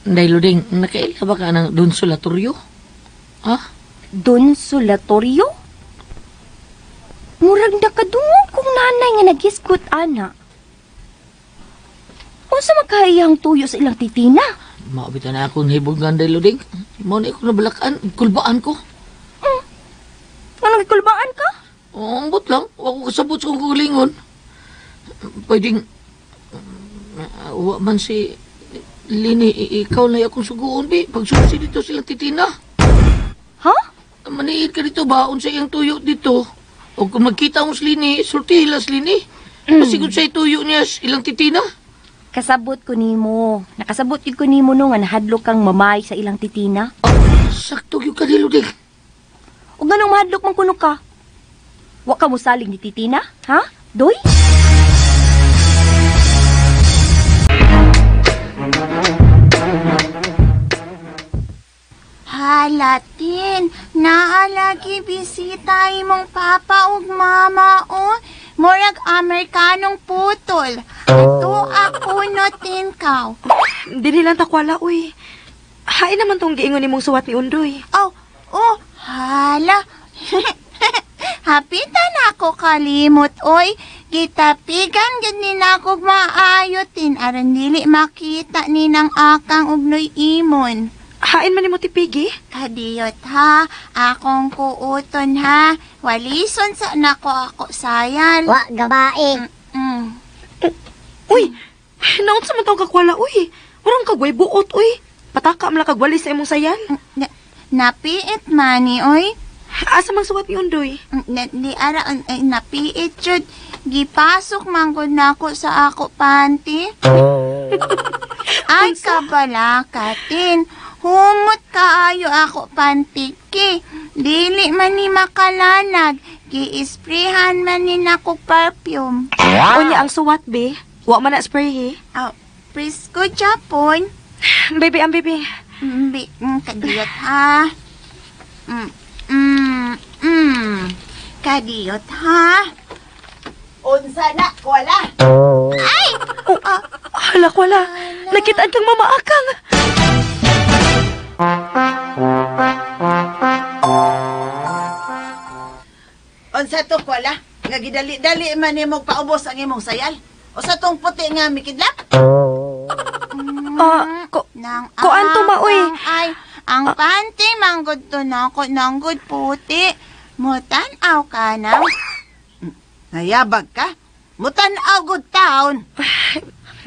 Day, Luding, nakaila ba ka ng Don Solatorio? Ha? Don Solatorio? Murag nakadungog kong nanay nga nagisgot, ana. Unsa magkaiyang tuyo sa ilang titina? Maabita na akong hibog nga, Day, Luding. Mao na ako nabalakaan, kulbaan ko. Anong gikulbaan ka? Oo, ambot lang. Wa ko kasabot sa kong kagalingon. Pwedeng, wa man si Lini, ikaw na akong suguon, bi. Pagsusi dito silang titina. Ha? Maniid ka dito ba? Unsa iyang tuyo dito? O kung magkita mo si Lini, sultihin lang si Lini. Masigod sa tuyo niya ilang titina. Kasabot ko nimo. Nakasabot yun ko nimo no nga nahadlok kang mamay sa ilang titina. Oh, sakto yun ka nilo, Ding. O ganong mahadlok man kuno ka? Wa ka mosalig ni titina, ha? Doy? Halatin, naalagi bisita imong papa ug mama o murag Amerikanong putol. Ato ako no tinkaw. Dili lang takwala, uy. Hain naman tong giingon nimong suwat ni Undoy. Oh, oh, hala. Hapitan ako kalimot, oy. Gitapigan gid ni nako maayo tin aron dili makita ni nang akang ugnoy imon. Hain man nimo tipigi? Kadiyot ha, akong kuuton ha. Walison sa nako ako sayal. Wa gabae. Uy, naunsa man tong kakwala uy. Warang kagway buot uy. Pataka man lang kagwali sa imong sayal. Napiit mani oy. Asa mang suwat ni Undoy? Di ara napiit jud. Gipasok man gud nako sa ako panty. Ay kabala katin. Humot kaayo ako pantiki. Dili man ni makalanag. Giisprehan man ni nako perfume. Unya ang suwat be. Wa man na spray he. Oh, presko Japon. Baby, ang baby. Kadiyot ha. Kadiyot ha. Unsa na, wala. Ay! Oh, hala, wala. Nakitaan kang mama akang. Unsa to, wala? Nga gidali-dali man nimo paubos ang imong sayal. O sa tong puti nga mikidlap? Kuan to ma, uy. Ay, ang panty manggod to nako nanggod puti. Mutan-aw ka na. Nayabag ka? Mutan-aw good town.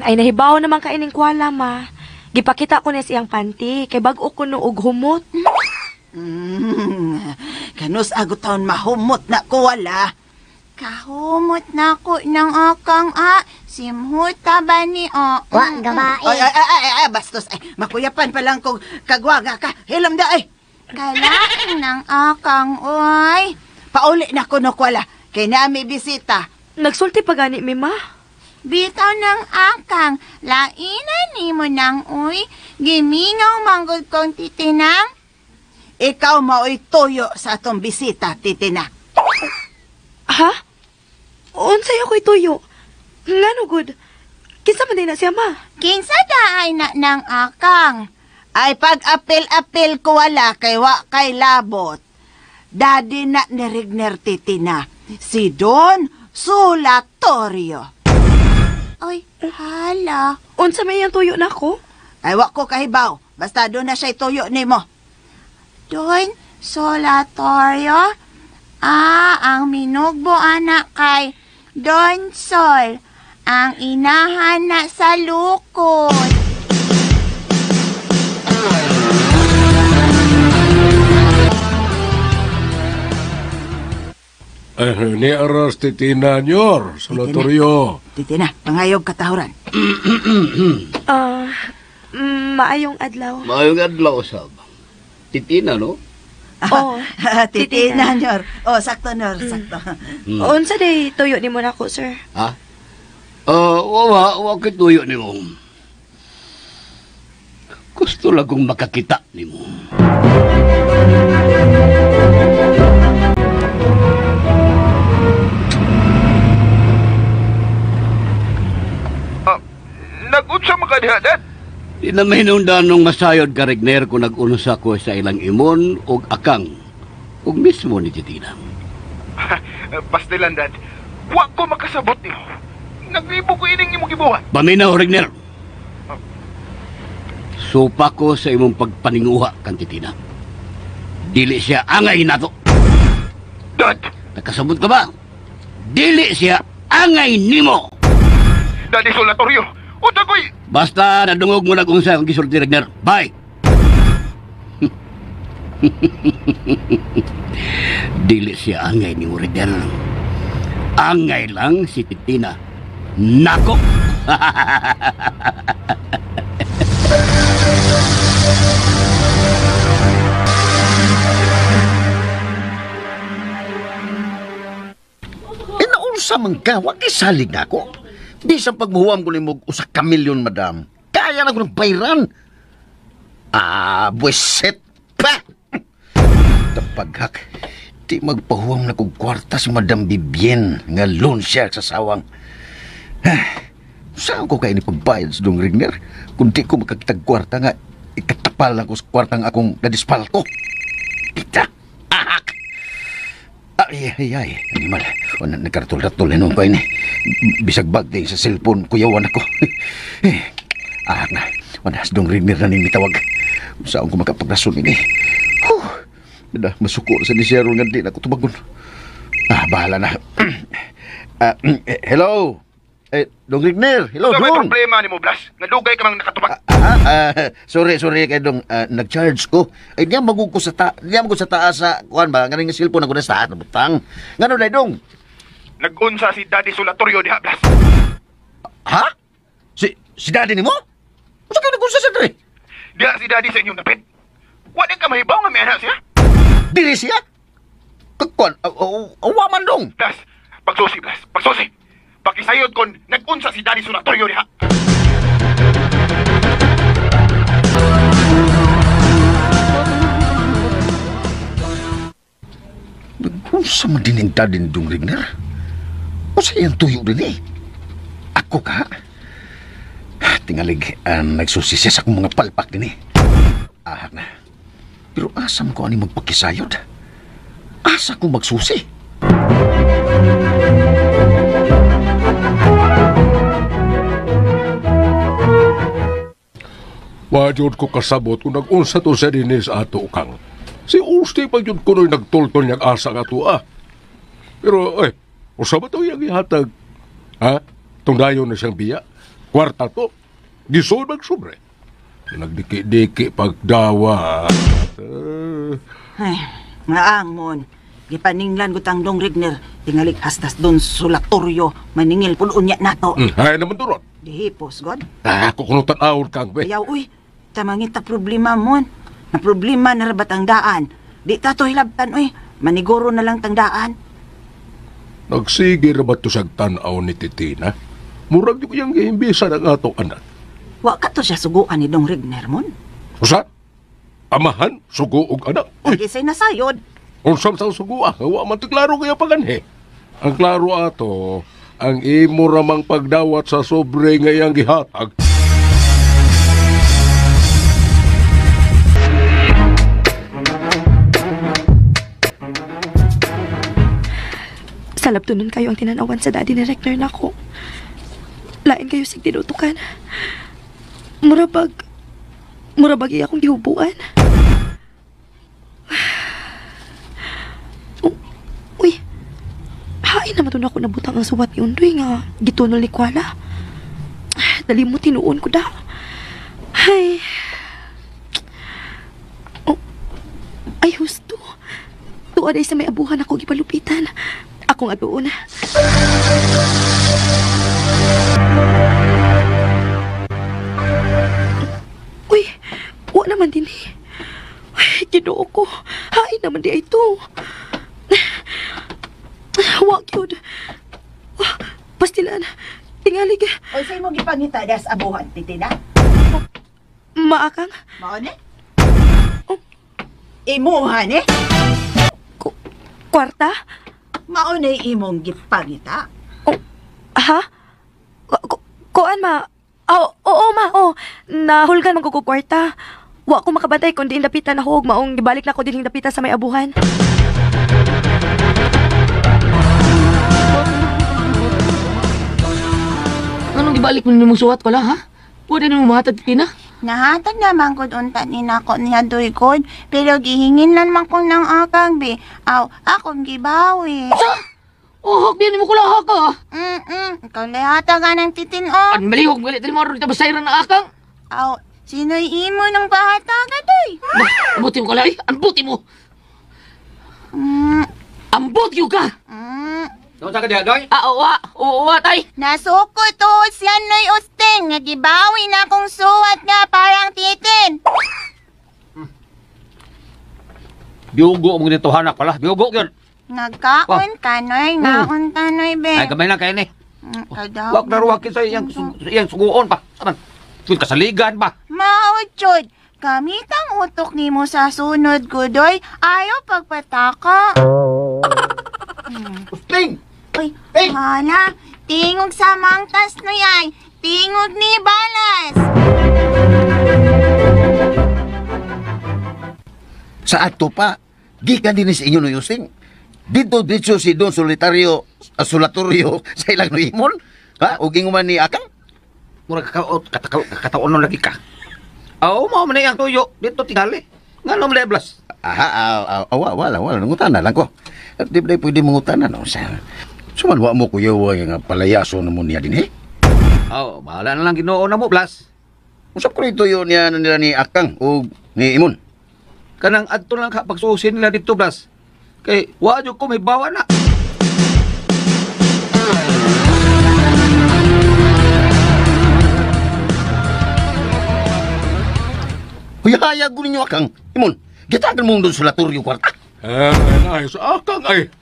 Ay, nahibaw naman kaining kwala, ma. Gipakita ko na siyang panty, kay bag-o ko no og humot. Kanus ago taon mahumot na ko wala. Kahumot na ko ng akang a. Simhuta ba ni o? Wa, gabae. Ay, ay, ay, ay, ay, bastos. Ay, makuyapan pa lang kung kagwaga ka. Hilam da ay. Kalaing ng akang oy. Pauli na ko no kwala. Kay nami bisita. Nagsulti pa gani mi, ma. Bitaw ng akang, lainan nimo nang uy. Gimingaw manggod kong titinang. Ikaw maoy tuyo sa atong bisita, titina. Ha? Unsay ako'y tuyo? Ngano good? Kinsa man din na siya, ma? Kinsa daay na ng akang? Ay pag-apil-apil ko wala kay wa kay labot. Daddy na ni Regner titina. Si Don Solatorio. Ay, hala. Unsa may iyang tuyo nako? Ay wa ko kahibaw. Basta doon na siya'y tuyo nimo. Don Solatorio? Ah, ang minugbo anak kay Don Sol. Ang inahan na sa lukod. Ni aras titina nyor, Solatorio. Titina, pangayog katahuran. Maayong adlaw. Maayong adlaw, sab. Titina, no? Oh, titina, nyor. Oh, sakto, nyor, sakto. Unsa day tuyo nimo nako, sir? Ha? Wa kay tuyo nimo. Gusto lang kong makakita nimo. Nag-unsa man ka diha, Dad? Di na mahinungdanong masayod ka, Regner, kung nag-unsa ko sa ilang imon og akang ug mismo ni Titina. Pastilan, Dad. Wa ko makasabot nimo. Naglibo ko ining imong gibuhat. Paminaw, Regner. Supa ko sa imong pagpaninguha kang Titina. Dili siya angay nato. Dad! Nakasabot ka ba? Dili siya angay nimo! Daddy Solatorio! Unsa ko'y... Basta nadungog mo nag-unsa ang gisulti, Regner. Bye! Dili siya angay ni Regner. Angay lang si Titina. Nako! Inaunsa man ka, wa kay salig na ako. Di sa pagmuhuam ko nimo usa ka milyon, madam. Kaya na ko ng bayran. Ah, buweset pa! Tapaghak, di magpahuam na kong kwarta si Madam Bibien nga loan shark sa sawang. Saan ko kayo ni pagbayad sa Dong Regner? Kung di ko makakitag kwarta nga, ikatapal lang ko sa kwartang akong nadispalto. Kita! Ahak! Ay, ay, ay. Animal. O, nagkaratol-ratol na noon ko ini. Bisag bag din sa cellphone, kuyawan ako. Ahak na. Wala, sa Dong Regner na ning mitawag. Saan ko makapagrason ini? Huh! Na, masuko sa ni Cheryl nga di na ko tubagon. Ah, bahala na. Hello? Eh, Dong Regner, hello, So, may Dong. problema nimo, Blas. Nadugay ka mang nakatubag. Sorry, sorry kay Dong. Nag-charge ko. Ay, diyan magug ko sa sa taas sa kuan ba? Nganing cellphone ako na sa taas na butang. Ngano day, Dong? Nag-unsa si Daddy Solatorio diha, Blas. Ha? Si Daddy nimo? Unsa kay nag-unsa sa dre? Diha si Daddy sa inyong dapit. Wa din ka mahibaw nga may anak siya. Dili siya? Kuan, wa man dong. Blas, pagsusi, Blas, pagsusi. Pakisayod kon nag-unsa si Daddy Solatorio diha. Nag-unsa man din ang Daddy ni Dong Regner? Unsa iyang tuyo din eh? Ako ka? Tingalig, nagsusi siya sa akong mga palpak din eh. Ahak na. Pero asa man ko ani magpakisayod? Asa ko magsusi? Wa jud ko kasabot kung nag-unsa to sa dinis ato kang. Si Usti pa jud kuno'y nagtultol niyang asa nga tuwa. Pero, ay, usa ba to iyang ihatag? Ha? Tungdayon na siyang biya? Kwarta to? Gisod magsubre. Nagdiki-diki pagdawa. Ay, ngaangmon. Gipaninglan ko tang Dong Regner. Tingalik hastas doon sulatoryo. Maningil pun unya nato. Hay naman turot. Dihipos, God. Ah, ako kuno tan-awon kang be. Ayaw, uy. Tamangita problema mon. Na problema na rabat ang daan. Di ta to hilabtan, uy. Maniguro na lang tang daan. Nagsige ra ba to siyang tan-aw ni Titina? Murag di ko iyang gihimbisa ng atong anak. Wa ka to siya suguan ni Dong Regner mon. Usa? Amahan, sugo og anak. Uy. Kisay nasayod. Unsam sa sugo ah, wa man ti klaro kaya paganhi. Ang klaro ato, ang imo ramang pagdawat sa sobre nga iyang gihatag. Salabtunon kayo ang tinanawan sa daddy ni Regner nako. Lain kayo sig tinutukan. Murabag iya akong gihubuan. Oh, uy, hain naman to na ako nabutang ang suwat ni Undoy nga gitunol ni Kuala. Dali mo tinuon ko da. Ay. Oh, ay husto. Tuwa day sa may abuhan ako gipalupitan. Akong aduon. Uy, wa naman din eh. Ay, Ginoo ko. Hain naman di ay ito. Wa gyud. Pastilan. Tingali ka. Oy, sa'yo mo gipangita das abuhan, Titina? Maakang? Mao ni? Oh. Imuha ni? Kwarta? Mao ni imong gipangita? Oh, ha? Kuan ma? Oh, oo ma, oh. Nahulgan man ko kwarta. Wa ko makabantay kundi dapitan ako og maong gibalik na ko dinhing dapitan sa may abuhan. Anong gibalik mo nimong suwat pala, ha? Pwede nimo mahatag, Titina? Nahatag naman ko unta ni nako niya duygod, pero gihingin lang man ko ng akang be. Aw, akong gibawi. Sa? Oh, hak mo kulaha ka. Ikaw lehata ka ng titin o. An malihog galit mo aron basayran na akang. Aw, sino'y imo ng pahataga doy? Ambuti mo kalay, ambuti mo. Ambot yung ka. Doon sa kanya, doy? Ah, oo, tay. Nasuko to siya noy usting, nga gibawi na akong suwat nga parang titin. Biugo mo nito hanak pala, biugo yun. Nagkaon ka, noy, naon ta, noy, be. Ay, gamay lang kayo ni. Kadaw. Wag na ruwakin sa iyang suguon pa. Aman, yun kasaligan pa. Mauchod, gamitang utok nimo sa sunod, gudoy, ayaw pagpataka. Usting! Uy, hala, tingog sa mangtas noy ay, tingog ni Balas. Sa ato pa, gikan din sa inyo no Yusing. Dito dito si Don Solitario, Solatorio sa ilang noimon. Ha? O ginguman ni Akang? Murag kataon lagi ka. Aw, mao man ang tuyo dito tingali. Ngano man blas? Aha, wala, wala. Nangutana lang ko. At di ba pwede mangutana no? Suman wa mo kuya nga palayaso na mo niya din eh. Aw, bahala na lang Ginoo na mo blas. Usap ko rin tuyo niya nila ni Akang o ni Imon. Kanang adto lang ka pagsusin nila dito blas. Kay wa jud ko may bawa na. Huy, hayag ko ninyo Akang. Imon, gitagan mong doon sa latoryo kwarta. Ay, sa Akang ay.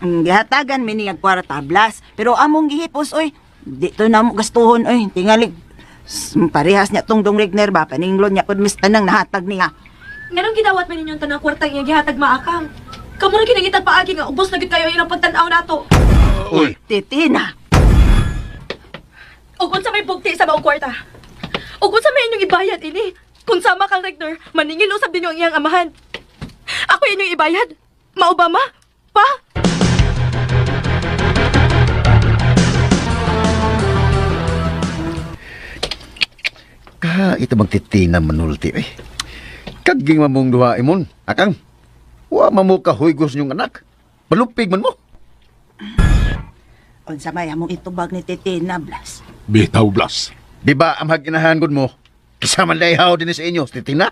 Gihatagan mi niyang kwarta blas, pero among gihipos oy. Dito na mo gastuhon oy, tingali parehas niya tong Dong Regner ba paninglon niya pud mis tanang nahatag niya. Nganong gidawat man ninyong tanang kwarta nga gihatag maakang? Kamo ra kinangitag paagi nga ubos na gid kayo ilang pagtan-aw nato. Uy, Titina. Ug unsa may bugti sa maong kwarta? Ug unsa may inyong ibayad ini? Kung sama kang Regner, maningil usab ninyo ang iyang amahan. Ako inyong ibayad. Mao ba ma? Pa? Ka ito bang Titina manulti eh. Kaging mamong duha imon, akang. Wa man mo kahuygos niyong anak. Malupig man mo. Unsa may among itubag ni Titina, Blas? Bitaw, Blas. Di ba ang haginahan gud mo? Kisa man layhaw din sa inyo, Titina.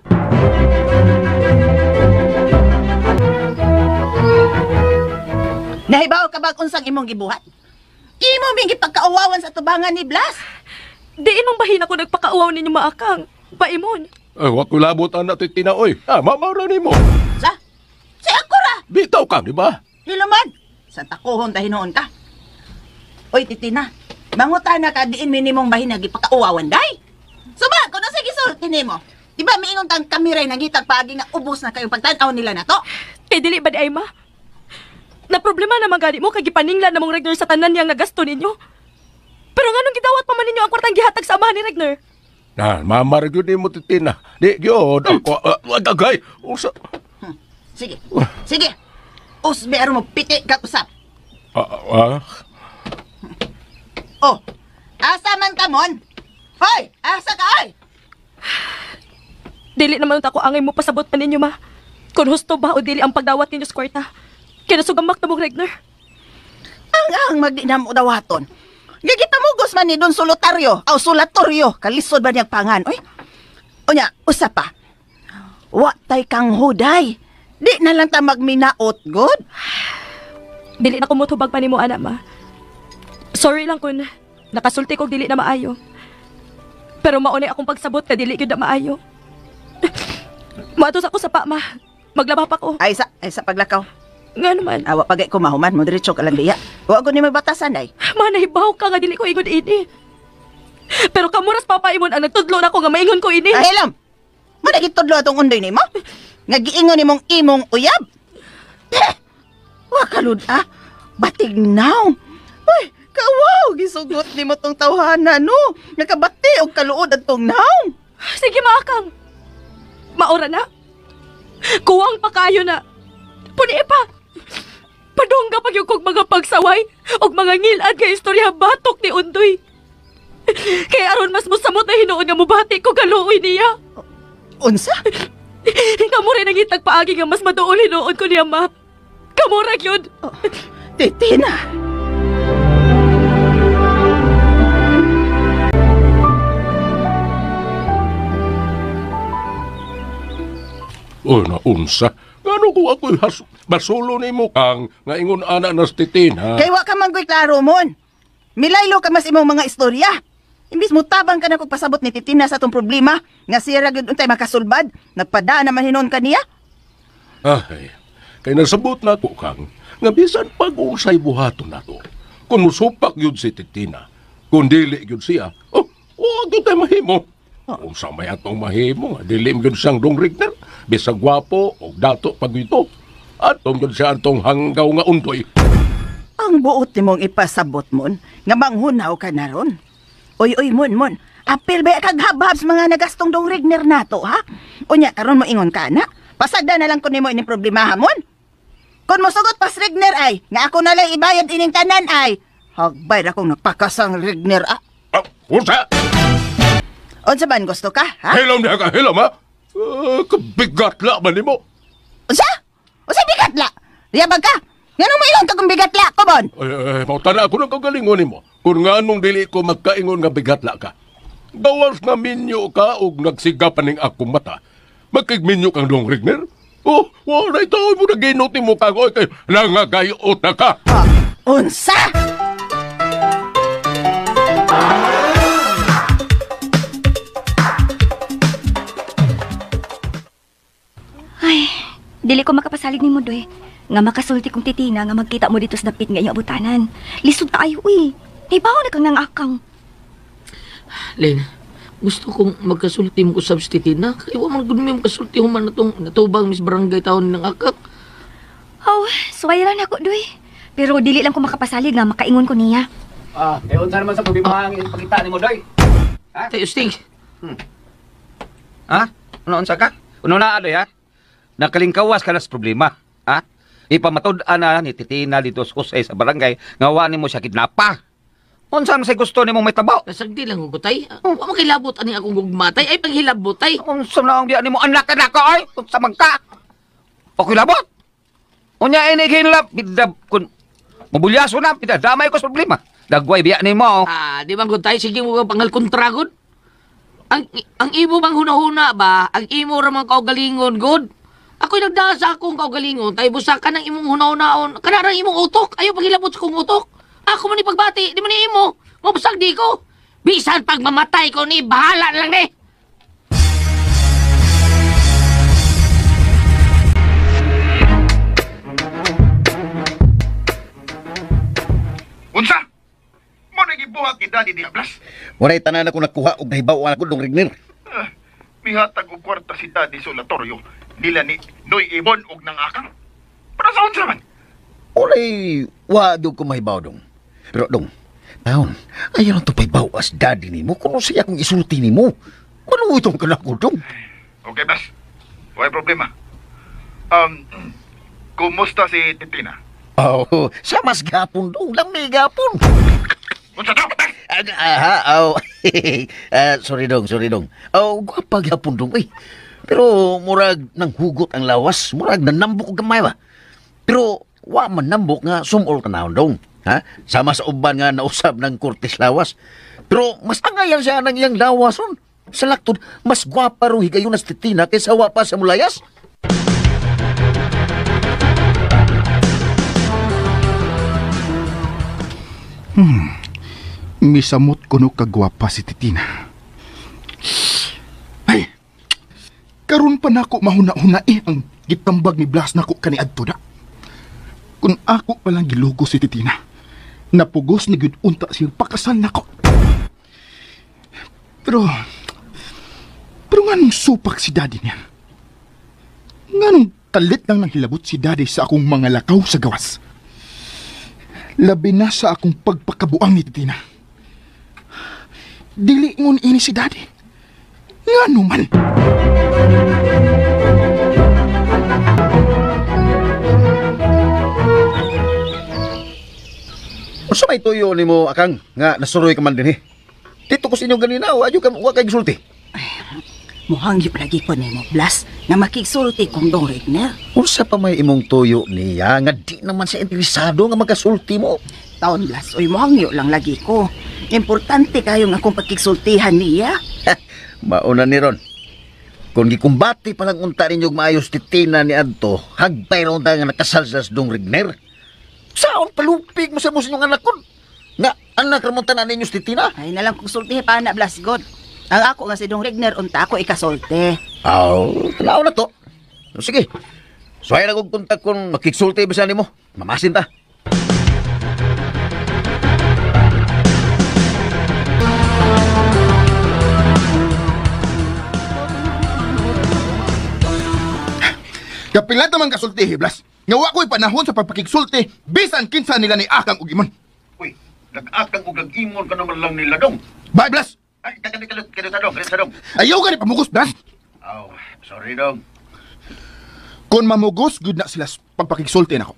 Nahibaw ka ba unsang imong gibuhat? Imo ming gipagkauwawan sa tubangan ni Blas. Diin mong bahin ako nagpakauwaw ninyo maakang. Paimon. Ay, wa ko labot anak Titina oy. Ah, mamaura nimo. Sa? Si ako ra. Bitaw kang, di ba? Hiluman. Sa takuhon ta hinuon ka. Oy, Titina. Mangutana ka diin minimong bahin nagipakauwawan day. Suba, kuno sa gisulti nimo. Di ba miingon kang kami ray nangitag paagi nga ubos na kayong pagtan-aw nila nato? Kay dili ba di ay ma? Na problema naman gani mo kay gipaninglan namong Regner sa tanan niyang nagasto ninyo. Pero nganong gidawat pa man ninyo ang kwartang gihatag sa amahan ni Regner? Na, mama ra gyud nimo Titina. Di gyud ako agay. Usa. Sige. Sige. Usbi aron mo piti kag usap. Oh. Asa man ka mon? Hoy, asa ka ay? Dili naman unta ko angay mo pasabot pa ninyo ma. Kung husto ba o dili ang pagdawat ninyo sa kwarta. Kinasugamak na mong Regner. Ang magdi na mo dawaton. Gigipamugos man ni Don Solotario, aw Solatoryo, kalisod ba niyang pangan, oy? Unya, usa pa. Wa tay kang huday. Di na lang ta magminaot, good? Dili na ko motubag pa nimo ana ma. Sorry lang kun nakasulti kog dili na maayo. Pero maunay akong pagsabot ka dili gyud na maayo. Moadto sa ako sa pa ma. Maglaba pa ko. Ay sa paglakaw. Nga naman. Awa pagay ko mahuman mo diretso ka lang diya. Wa ko ni magbatasan ay. Manahibaw ka nga dili ko ingon ini. Pero kamuras papaimon ang nagtudlo na ko nga maingon ko ini. Ay, alam. Mo nagitudlo atong undoy nimo? Nga giingon nimong imong uyab. Eh, wa kalud ah. Batig now. Uy, kawaw gisugot nimo tong tawhana no. Nakabati og kaluod adtong now. Sige maakang. Maora na. Kuwang pa kayo na. Puni pa. Padungga pag yung kog mga pagsaway og mga ngilad nga istorya batok ni Undoy. Kaya aron mas musamot na hinuon nga mubati ko kaluoy niya. Unsa? Kamo rin ang itag paagi nga mas maduol hinuon ko niya ma. Kamo ra gyud. Oh, Titina. Oh, na unsa. Ngano ko ako'y basulo nimo kang nga ingon ana na si Titina. Kay wa ka man ko'y klaro mon. Milaylo ka mas imong mga istorya. Imbis mo tabang ka na kog pasabot ni Titina sa atong problema, nga siya ra gyud untay makasulbad, nagpada naman hinon kaniya. Ay, kay nasabot na ko kang nga bisan pag-usay buhaton nato. Kung musupak gyud si Titina, kung dili gyud siya, oh, wa gyud tay mahimo. Unsa may atong mahimo nga dili gyud siyang Dong Regner, bisag gwapo og dato pag ito. Atong gyud siya atong hanggaw nga untoy. Ang buot nimong ipasabot mon nga manghunaw ka na ron. Oy oy mon mon, apil ba kag habhab sa mga nagastong Dong Regner nato ha? Unya karon mo ingon ka na. Pasagda na lang kun nimo ining problema ha mon. Kun mosugot pas Regner ay nga ako na lang ibayad ining tanan ay. Hagbay ra kong nagpakasang Regner ah. Unsa? Unsa man gusto ka, ha? Hilom na ka, hilom ha? Kabigat la man nimo. Unsa? Unsa bigat la? Riyabag ka. Nganong maingon ka kung bigat la ko bon? Ay, mautana ako ng kagalingon nimo. Kung nganong dili ko magkaingon nga bigat la ka. Gawas nga minyo ka og nagsiga pa ning akong mata. Magkigminyo kang Dong Regner? Oh, walay tao mo naginot nimo kang oy kay nangagayot na ka. Unsa? Ay, dili ko makapasalig nimo doy. Nga makasulti kong Titina nga magkita mo dito sa dapit nga inyong abutanan. Lisod kaayo uy. Nahibaw na kang nangakang. Len, gusto kong magkasulti mo usab si Titina. Kaya wa man gud mi makasulti human natong natubang Miss Barangay taon ng akak. Oh, suway ra nako doy. Pero dili lang ko makapasalig nga makaingon ko niya. Ah, eh unsa naman sa problema ang ipakita nimo doy? Ha? Tayo sting. Ha? Ano unsa ka? Uno na adoy ha? Nakalingkawas ka na sa problema, ha? Ipamatud-an na ni Titina dito sa Jose sa barangay nga wa nimo siya kidnapa. Unsa man say gusto nimong may tabaw? Nasagdi lang ko tay. Wa man kilabot ani akong gugma tay. Ay panghilabot tay. Unsa man ang biya nimo anak ka nako ay? Unsa man ka? Okay labot. Unya ini hinlap bidab kun mabulyaso na pidadamay ko sa problema. Dagway biya nimo. Ah, di ba gud tay sige mo pangal kontra gud. Ang imo bang hunahuna ba? Ang imo ra man kaugalingon gud. Ako'y nagdaan sa akong kaugalingon tay busa ka ng imong hunahunaon. Kana ra imong utok. Ayaw paghilabot sa kong utok. Ako man ni pagbati, di man ni imo. Mabusag di ko. Bisan pag mamatay ko ni bahala na lang ni. Unsa? Mo na gibuhat ni Daddy Diablas? Walay tanan ako nakuha og nahibaw ako dong Regner. Mihatag og kwarta si Daddy sa oratorio nila ni Noy Ibon og nangakang. Para sa unsa man? Walay wa gyud ko mahibaw dong. Pero dong, taon, ayaw lang to pahibaw as daddy nimo kung siya akong isulti nimo. Kuno itong kanako dong. Okay, Blas. Walay problema. Kumusta si Titina? Oh, sa mas gapon dong, lami gapon. Unsa to? Aha, oh. Sorry dong, sorry dong. Oh, gwapa gapon dong, eh. Pero murag nang hugot ang lawas, murag nanambok og gamay ba. Pero wa man nambok nga sumol tanawon dong. Ha? Sama sa uban nga nausab ng Cortes lawas. Pero mas angayan siya ng iyang lawas ron. Sa laktod, mas gwapa rong higayon na si Titina kaysa wa pa sa mulayas. Misamot kuno kagwapa si Titina. Ay, karon pa nako mahuna-huna ang gitambag ni Blas nako kaniadto da. Kung ako palang gilugo si Titina, napugos ni gyud unta siyang pakasal nako. Pero nganong supak si Daddy niya? Nganong talit lang nang hilabot si Daddy sa akong mga lakaw sa gawas? Labi na sa akong pagpakabuang ni Titina. Dili ngon ini si Daddy. Ngano man? Unsa may tuyo nimo akang nga nasuroy ka man dinhi? Dito ko sa inyo ganina, wa ka wa kay gisulti. Muhangyop lagi ko nimo Blas nga makigsulti kong Dong Regner. Unsa pa may imong tuyo niya nga di naman siya interesado nga magkasulti mo? Taon Blas, oy muhangyo lang lagi ko. Importante kayo nga akong pagkigsultihan niya. Mauna ni ron. Kung gikumbati pa lang unta ninyo maayos Titina ni adto, hagpay ra unta nga nakasal sa Dong Regner. Saon palupig mo sa mo sa inyong anak kon? Nga anak ra mo tanan ninyo si Titina? Ay na lang kong sultihi pa na Blas God. Ang ako nga si Dong Regner unta ako ikasulti. Aw, tanaw na to. Sige. So ay na kong kontak kung makigsulti ba siya nimo. Mamasin ta. Kapila man kasulti, Blas. Nga wa ko'y panahon sa pagpakigsulti bisan kinsa nila ni Akang ug Imon. Uy, nag-akang ug nag-imon ka naman lang nila dong. Bye, Blas. Ay, kada dong, kada dong. Ayaw gani pamugos, Blas. Oh, sorry dong. Kung mamugos gud na sila pagpakigsulti nako.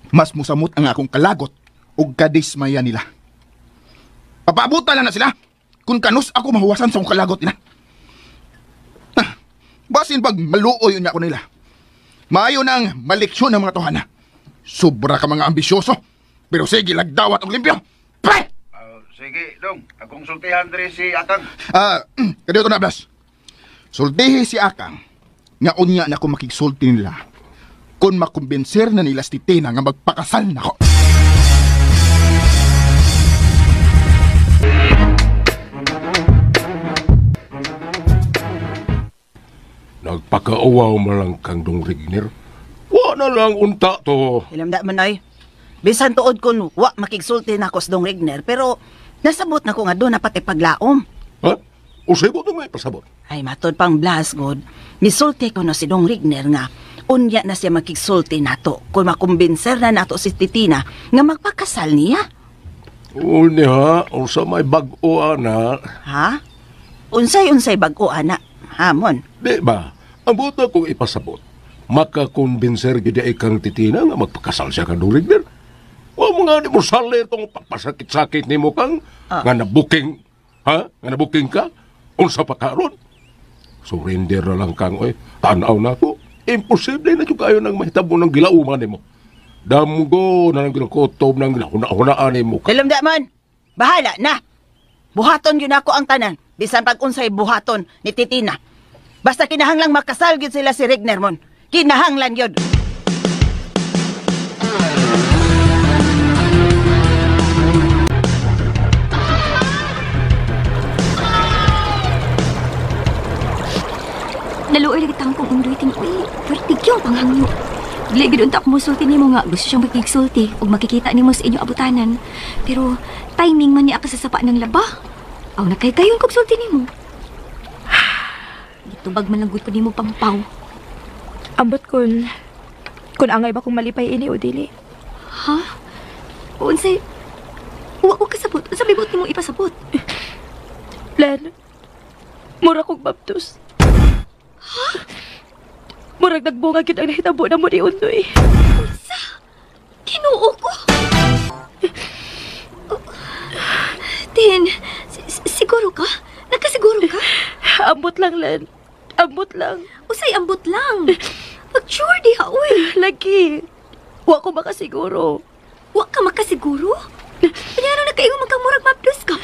Mas musamot ang akong kalagot ug kadismaya nila. Papaabutan lang na sila kung kanus ako mahuwasan sa akong kalagot nila. Basin pag maluoy unya ko nila. Maayo nang maleksyon ng mga tohana. Sobra ka mga ambisyoso. Pero sige, lagdawat og limpyo. Pre! Sige, dong. Akong sultihan diri si Akang. Kadiyo to na, Blas. Sultihi si Akang nga unya na ako makigsulti nila kung makumbinser na nila si Titina nga magpakasal nako. Nagpakauwaw man lang kang Dong Regner. Wa na lang unta to. Ilamda man ay. Bisan tuod kun wa makigsulti nako sa Dong Regner pero nasabot na ko nga doon na pati paglaom. Ha? Usay mo may pasabot? Ay matod pang Blas god. Misulti ko no si Dong Regner nga unya na siya makigsulti nato kung makumbinser na nato si Titina nga magpakasal niya. Unya, unsa may bag-o ana? Ha? Unsay-unsay bag-o ana? Hamon. Di ba? Ang buta kong ipasabot, makakumbinser gid ay kang Titina nga magpakasal siya kang Dong Regner. Wa mo nga di mo sali itong pagpasakit-sakit ni mo kang nga nabuking. Ha? Nga nabuking ka? Unsa pa karon? Surrender na lang kang, oy. Tanaw na ako. Imposible na yung kayo nang mahitabo ng gilauman ni mo. Damgo na lang ginakotob ng ginahuna-hunaan ni mo. Hilom da man. Bahala na. Buhaton yun ako ang tanan. Bisan pag unsay buhaton ni Titina. Basta kinahanglang makasal gyud sila si Regner mon. Kinahanglan yun. Naluoy lagi taong kong undoy ting uy, pertig yung panghangyo. Dili gid unta ako mosulti nimo nga gusto siyang makigsulti ug makikita nimo sa inyong abutanan. Pero timing man niya ako sa sapa ng laba. Aw nakaykayon kog sulti nimo. Gitubag man lang gud ko nimo pampaw. Ambot kun angay ba kung malipay ini o dili? Ha? Unsay wa ko kasabot. Unsa may buot nimo ipasabot? Len, mura kog baptos. Ha? Murag nagbunga gyud ang nahitabo na mo ni Undoy. Unsa? Kinuo ko. Tin, siguro ka? Nakasiguro ka? Ambot lang, Len. Ambot lang. Usay ambot lang. Pag-sure diha, uy. Lagi. Wa ko makasiguro. Wa ka makasiguro? Kanya nakaingon man kang murag mabdos ka?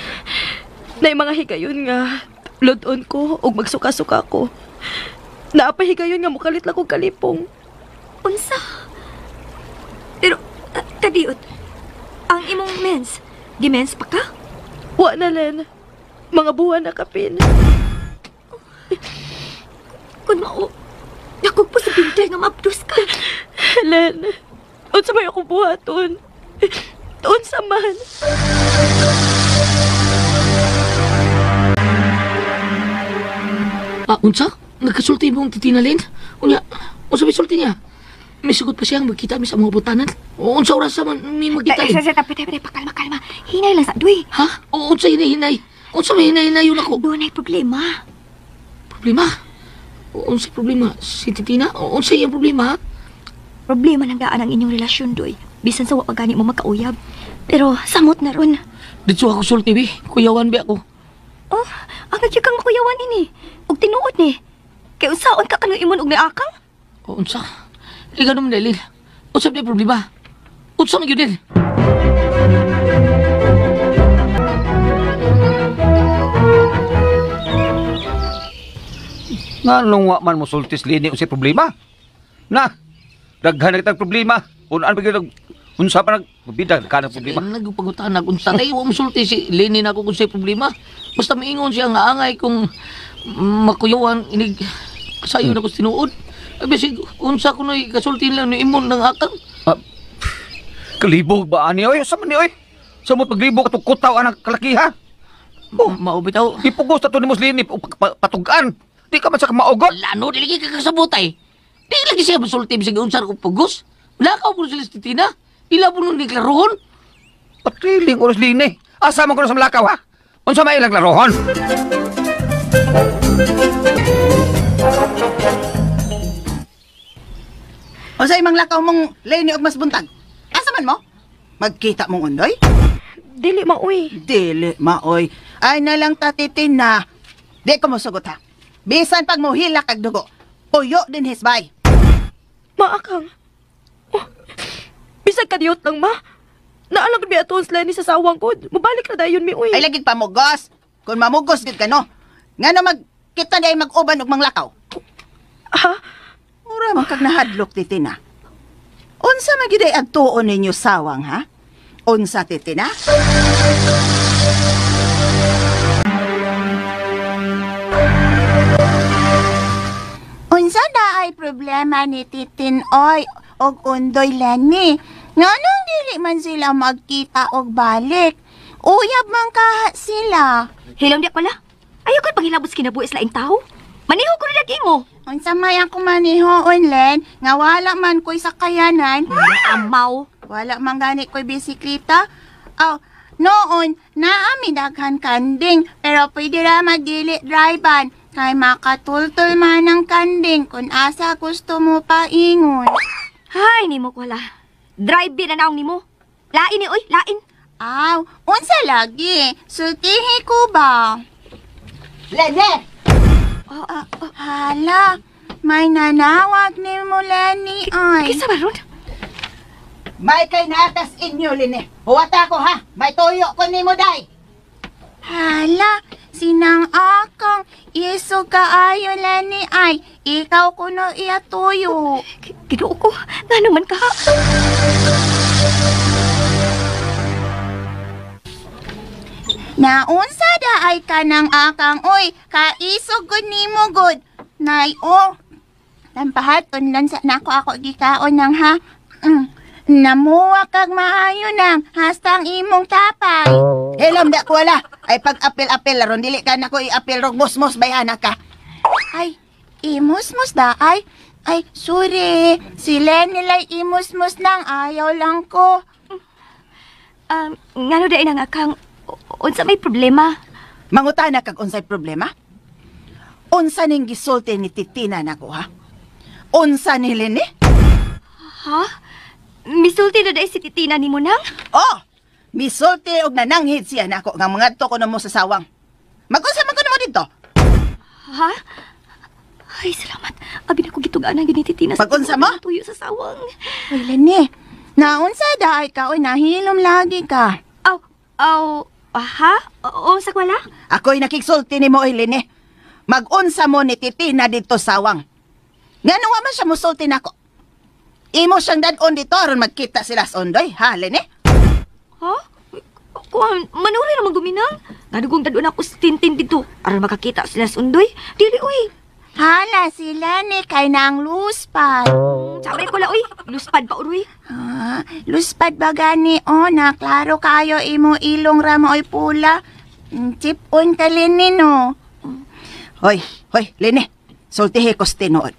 Nay mga higayon nga lod-on ko ug magsuka-suka ko. Naapahigayon nga mukalit lang kong kalipong. Unsa? Pero, kadiot, ang imong mens, di mens pa ka? Wa na, Len. Mga buwan na kapin. Kung mao, nakog posibilidad nga maabdos ka. Len, unsa may akong buhaton? Unsa man? Ah, unsa? Nagkasulti mo ang Titina Len? Unya, unsa may sulti niya? May sugot pa siyang magkita mi sa mga butanan. O unsa oras man mi magkita? Sa tabi tabi, pakalma kalma. Hinay lang sa duy. Ha? O unsa hinay-hinay? Unsa may hinay-hinay yun ako? Dunay problema. Problema? O unsa problema? Si Titina? O unsa iyang problema? Ha? Problema ng daan ang inyong relasyon, doy. Bisan sa wa pa gani mo makauyab. Pero samot na ron. Dito ako sulti, bi. Kuyawan bi ako. Oh, ang nagyug kang makuyawan ini. Ug tinuod ni. Kay unsaon ka kanang imon og niakang? O unsa? Liga naman dahil. Unsa may problema? Unsa man gyud din? Nga nung wa man mosultis lini unsay problema? Na, daghan na kitang problema. Unaan pa gyud unsa pa nagbida ka ng problema. Nagpagutan na unsa tay wa mosulti si Leni na ako kung say problema. Basta miingon siya nga angay kung makuyawan inig sayo na ko tinuod. Bisig unsa kunoy kasulti lang ni imon ng akang. Kalibog ba ani oy? Sa man ni oy? Sa mo paglibog atong kutaw anang kalakiha? Oh, mao bitaw. Ipugos ta to ni Muslini patugan. Di ka man sa maugot. Lano dili ka kasabotay. Di lagi siya mosulti bisig unsa ko pugos. Lakaw po sila si Titina. Ila po nung niklarohon. Patriling oras lini. Asa man ko na sa malakaw ha? Unsa may ilang larohon? Unsa imang lakaw mong Lenny og mas buntag? Asa man mo? Magkita mong undoy? Dili maoy. Dili maoy. Ay na lang ta Titina. Di ko mosugot ha. Bisan pag mohilak kag dugo, puyo din hisbay. Maakang. Oh, bisag kadiyot lang ma. Naalang gud mi atuon sila ni sa sawang ko. Mabalik na dayon mi uy. Ay lagi pamugos. Kung mamugos gid ka no. Ngano magkita day mag-uban og manglakaw? Ha? Mura man kag nahadlok Titina. Unsa man gyud ay adtuon ninyo sawang ha? Unsa Titina? Unsa na ay problema ni Titin Oy og Undoy Lenny? Nganong dili man sila magkita og balik? Uyab man kaha sila. Hilom di pala. Ayaw ko panghilabot sa kinabuhi sa laing tao. Maniho ko rin lagi mo. Unsa may ako manihoon, Len, nga wala man ko'y sakayanan. Amaw. Wala man gani ko'y bisikleta. Aw, noon, naami daghan kanding, pero pwede ra magdili drive-an. Kay makatultul man ang kanding kung asa gusto mo paingon. Hay, nimo ko wala. Drive na naong nimo. Lain ni oy, lain. Aw, unsa lagi? Sultihi ko ba? Lene! Oh, hala, may nanawag ni mo, Lenny, ay. Kisa ba ron? May kay naatas inyo, Lene. Huwata ko, ha? May tuyo ko nimo, day. Hala, sinang akang iso kaayo, Lenny, ay. Ikaw kuno iya tuyo. Ginoo ko, nga naman ka. Naunsa da ay ka ng akang, oy, kaisog gud nimo gud. Nay, oh. Lampahat, unlan sa nako ako gikaon nang ha. Namuwa kag maayo nang, hasta ang imong tapay. Helom da ko wala. Ay pag-apil-apil aron dili ka nako i-apil rog musmos bayhana ka. Ay, imusmos da ay. Ay, sorry. Si Lenny lay imusmos nang ayaw lang ko. Ngano da inang akang unsa may problema? Mangutana kag unsay problema? Unsa ning gisulti ni Titina nako ha? Unsa ni Lene? Ha? Misulti na dai si Titina nimo nang? Oh, misulti og nananghid siya nako nga mangadto ko namo sa sawang. Magunsa man ko namo didto? Ha? Ay, salamat. Abi na ko gitugaan ang ni Titina sa Pag-unsa mo? Tuyo sa sawang. Uy, Lene, naunsa da ay ka oy nahilom lagi ka. Aw, aw, ha? O, sa kwala? Ako'y nakigsulti nimo oy Lene. Magunsa mo ni Titina didto sawang. Ngano wa man siya musulti nako? Imo siyang dad-on dito aron magkita sila sa Ondoy, ha, Lene? Ha? Kuan, manuri ra man guminang. Ngadugong dad-on ako sa Tintin dito aron makakita sila sa Undoy. Dili oy. Hala, si Lene kay nang luspad. Sabay ko la oy, luspad pa uroy. Ah, luspad ba gani o na klaro kayo imo ilong ra mo oy pula. Chip-on ka Lene no. Hoy, hoy, Lene. Sultihi ko sa tinuod.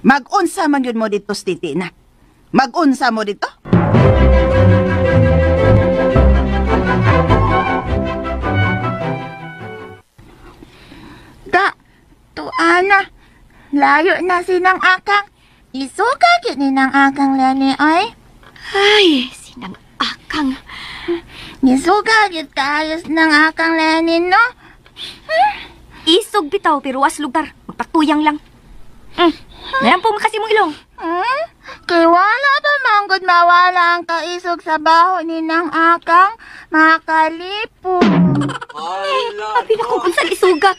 Mag-unsa man yun mo dito sa Titina. Mag-unsa mo dito? Da, tuana. Layo na sinang akang. Isuka gyud ni nang akang Lene ay. Ay, sinang akang. Nisuka gyud kaayos ng akang Lene no. Isog bitaw pero was lugar. Magpatuyang lang. Nalampong kasi mong ilong. Kay wala pa manggod mawala ang kaisog sa baho ni nang akang makalipo. Abi na kung unsan isuga.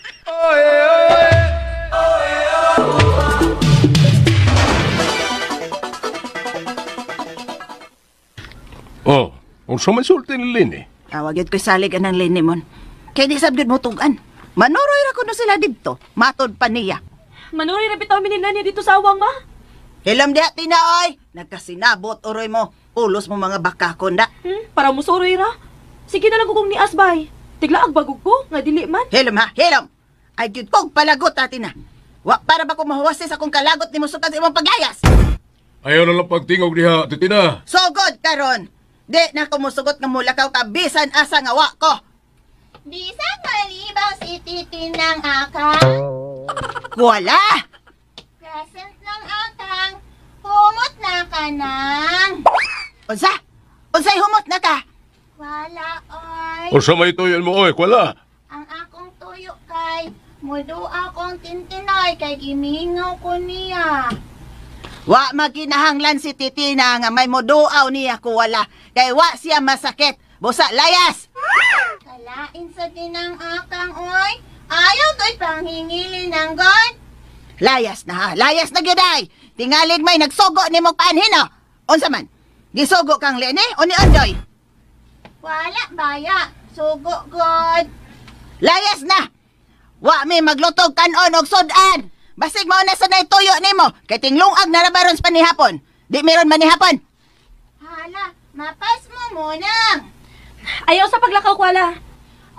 Oh, unsa man sulti ni Lene? Awag yun ko'y salig anang Lene mon. Kay di sab gyud mo tugan. Manuroy ra kuno sila didto. Matod pa niya. Manuroy ra bitaw mi ni Nani dito sa awang ma. Hilam diha tina oy. Nagkasinabot uroy mo. Ulos mo mga baka ko na. Para musuroy ra. Sige na lang ko kung nias bay. Tiglaag bagog ko nga dili man. Hilom ha, hilom. Ay gyud kog palagot atin na. Wa para ba ko mahuwasis akong kalagot nimo sukad sa imong paglayas? Ayaw na lang pagtingog diha, Titina. Sugod karon. Di na ko musugot nga mulakaw ka bisan asa nga wa ko. Bisan malibaw si Titi ng akang. Wala! Present ng akang. Humot na ka nang. Unsa? Unsay humot na ka? Wala oy. Unsa may tuyon mo oy, wala. Ang akong tuyo kay mudo akong tintinoy kay gimingaw ko niya. Wa maginahanglan si Titina nga may muduaw niya ko wala. Kay wa siya masakit. Busa layas! Kalain sa tinang akang oy. Ayaw ko'y panghingilin ng God. Layas na ha, layas na gyud ay. Tingalig may nagsugo nimo paanhin oh. Unsa man? Gisugo kang Lene o ni Ondoy? Wala baya. Sugo God. Layas na! Wa mi maglutog kanon og sud-an. Basig mao na sa nay tuyo nimo kay tinglungag na ra baron sa panihapon. Di meron manihapon. Hala, mapas mo muna. Ayaw sa paglakaw kwala.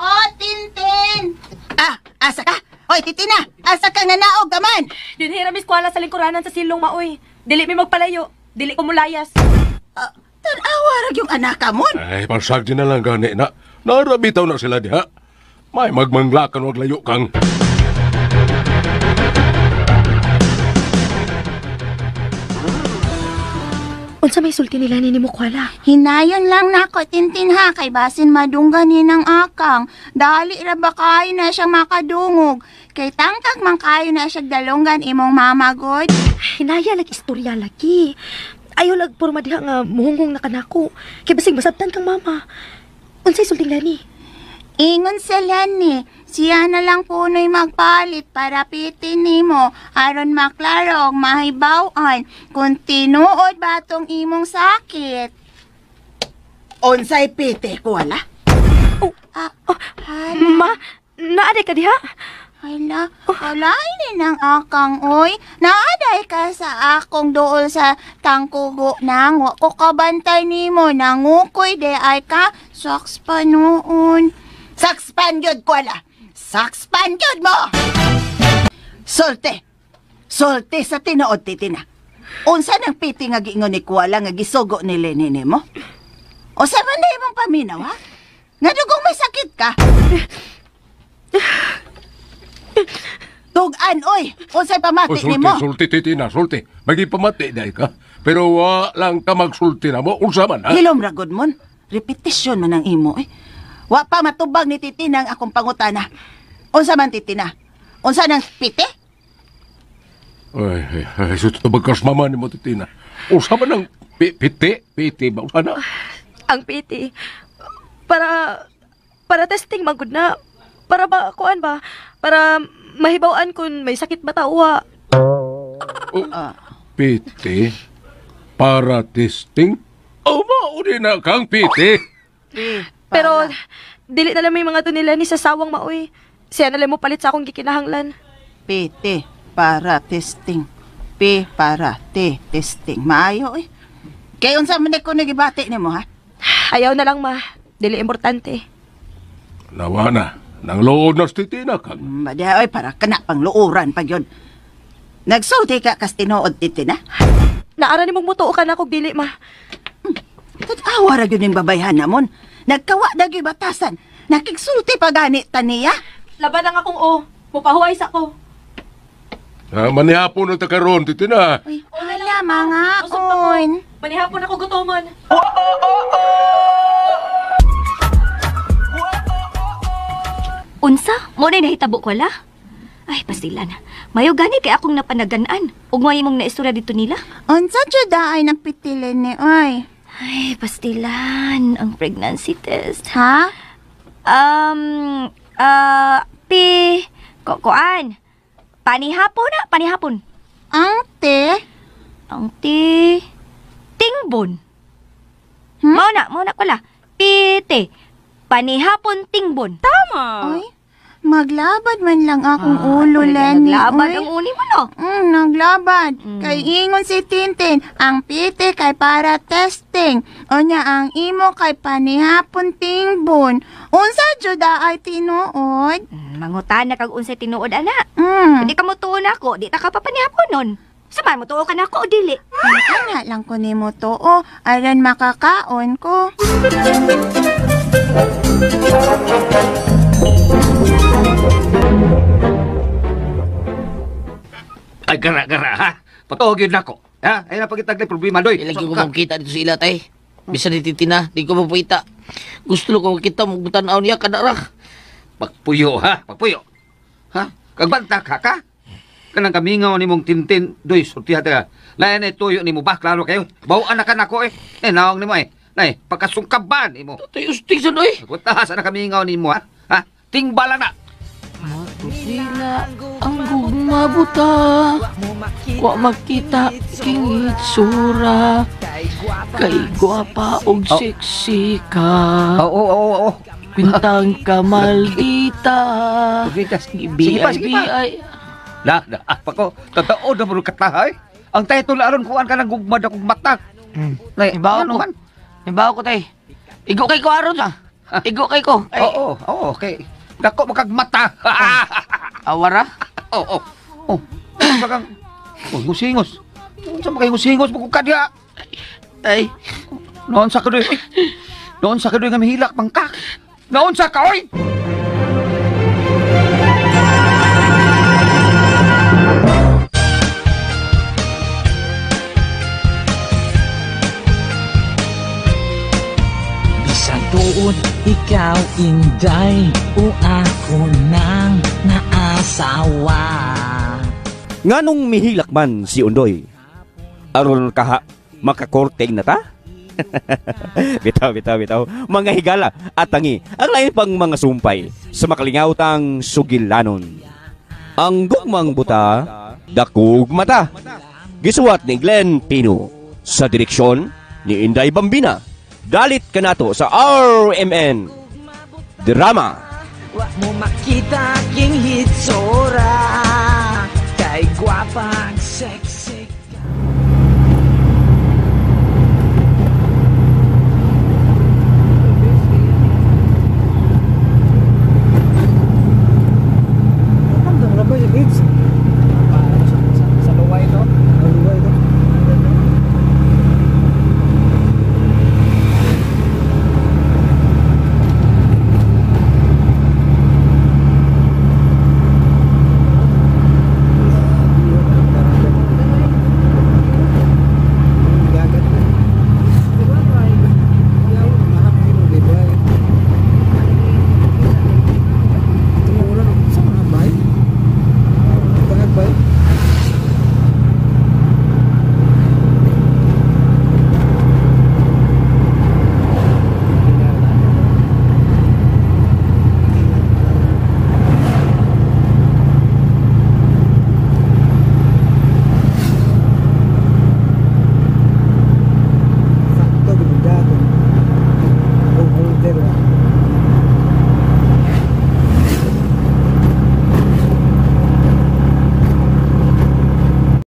O, Tintin. Ah, asa ka? Hoy, Titina, asa ka nga naog ka man? Dinhi ra mis kwala sa lingkuranan sa silong maoy. Dili mi magpalayo. Dili ko mulayas. Tan-awa ra yung anak ka mon. Ay, pagsag din na lang gani na. Narabitaw na sila diha. May magmanglakan wag layo kang. Unsa may sulti nila nini mo kwala? Hinayon lang nako Tintin ha kay basin madunggan ni ng akang. Dali ra ba kayo na siya makadungog? Kay tangkag man kayo na siya dalunggan imong mama god. Hinaya lag istorya lagi. Ayaw lag porma diha nga muhunghong na kanako. Kay basig masabtan kang mama. Unsay sulti Lani? Ingon sa Lenny, siya na lang puno'y magpalit para pitin nimo aron maklaro og mahibaw-an kung tinuod ba tong imong sakit. Unsay piti ko wala? Ma, naaday ka diha? Hala, wala ini ng akang oy. Naaday ka sa akong dool sa tangkugo nang wa ko kabantay nimo nangukoy de ay ka socks pa noon. Sakspan gyud ko ala. Sakspan gyud mo. Solte. Solte sa tinuod Titina. Unsa nang piti nga giingon ni Kuala nga gisugo ni Lenny nimo? Unsa man na imong paminaw ha? Nga dugong may sakit ka. Tugan oy, unsay pamati O, sulti, nimo? sulti, Titina, sulti. Magipamati dahil ka. Pero wa lang ka magsulti na mo. Unsa man, ha? Hilom ra gud mon. Repetition man ang imo eh. Wa pa matubag ni Titina ang akong pangutana. Unsa man Titina? Unsa nang piti? Ay, ay, ay, so tubag kas mama ni mo, Titina. Unsa man ang piti? Piti ba? Unsa na? Ang piti. Para testing man gud na. Para ba kuan ba? Para mahibaw-an kung may sakit ba ta uwa. Piti? Para testing? Oh, mauni na kang piti. Pero dili na lang may mga to nila ni sa sawang maoy. Siya na lang mo palit sa akong gikinahanglan. PT para testing. P para T testing. Maayo eh. Kay unsa man ko nagibati nimo ha? Ayaw na lang ma. Dili importante. Nawa na. Nang lood na si Titina kang. Madiha oy para kana pang luoran pa gyud. Nagsulti ka kas tinuod Titina. Naara nimong mutuo ka na kog dili ma. Tad-awa ra gyud ning babayhan namon. Nagkawa na gyud batasan. Nakigsulti pa gani taniya. Laban ang akong o. Mupahuway sa ko. Ah, manihapon na ta karon, Titina. Hala mga on. Manihapon ako gutomon. Unsa? Mo na nahitabo ko la? Ay, pastilan. Mayo gani kay akong napanagan-an. Ug may imong naistorya dito nila. Unsa jud ay nang pitilin ni oy? Ay, pastilan. Ang pregnancy test. Ha? P... Koan. Panihapon na, panihapon. Ang te? Ang te... Tingbon. Mao na ko la. Pite. Panihapon tingbon. Tama. Oy, maglabad man lang akong ulo, Lenny. Naglabad oy. ang uni mo, no? Naglabad. Kay ingon si Tintin, ang piti kay para testing. Unya ang imo kay panihapon tingbon. Unsa juda ay tinuod? Mangutan na kag unsay tinuod ana. Mm. Di ka mo tuon ako, di ta ka papanihapon nun. Sama mo tuo ka na ako o dili. Ay, ana lang ko nimo tuo, aron makakaon ko. Ay, gara-gara, ha? Patuog yun ako. Ha? Ay, napagitag na problema, doy. Lagi ko makita dito sa ila, tay. Bisan ni Titina, di ko mapakita. Gusto ko makita mo tanaw niya kadara. Pagpuyo, ha? Pagpuyo. Ha? Kagbanta ka, ka? Kanang kamingaw ni mong tintin, doy, sultiha ta. Lain ay tuyo ni mo ba? Klaro kayo. Bawaan na ka nako eh. Eh, naong ni mo eh. Nay, pagkasungkaban ni mo. Tay, ustig sa doy. Pagkutaas na kamingaw ni mo, ha? Ha? Tingbala na. Matutila ang gugmabuta. Wa makita king itsura. Kay gwapa og sexy ka. Oo, oo, oo. Kwintang ka maldita. Sige pa, sige pa. B.I.B.I. Na, na, apa ko. Totoo na mo katahay. Ang title aron kuan ka ng gugmad akong mata. Nay, Ibaw ano ko. man? Ibaw ko tay. Igo kay ko aron sa. Igo kay ko. Ay. Oo, oo, okay. Dako makagmata. Awara? Oo, oo. Oh, bagang oh, ngusingos. Unsa man kay ngusingos mo kung kadya? Ay. Noon sa kadoy. Noon sa kadoy nga mihilak bangka. Noon sa ka oy. Inday o ako nang naasawa. Nganong mihilak man si Undoy? Aron kaha makakorteng na ta? Bitaw, bitaw, bitaw. Mga higala at tangi ang lain pang mga sumpay sa makalingawtang sugilanon. Ang gugmang buta, dakug mata. Gisuwat ni Glenn Pino sa direksyon ni Inday Bambina. Dalit kanato sa RMN Drama. Wa mo makita king hitsura, kay gwapang sexy. Ramdam ra ko yung AIDS.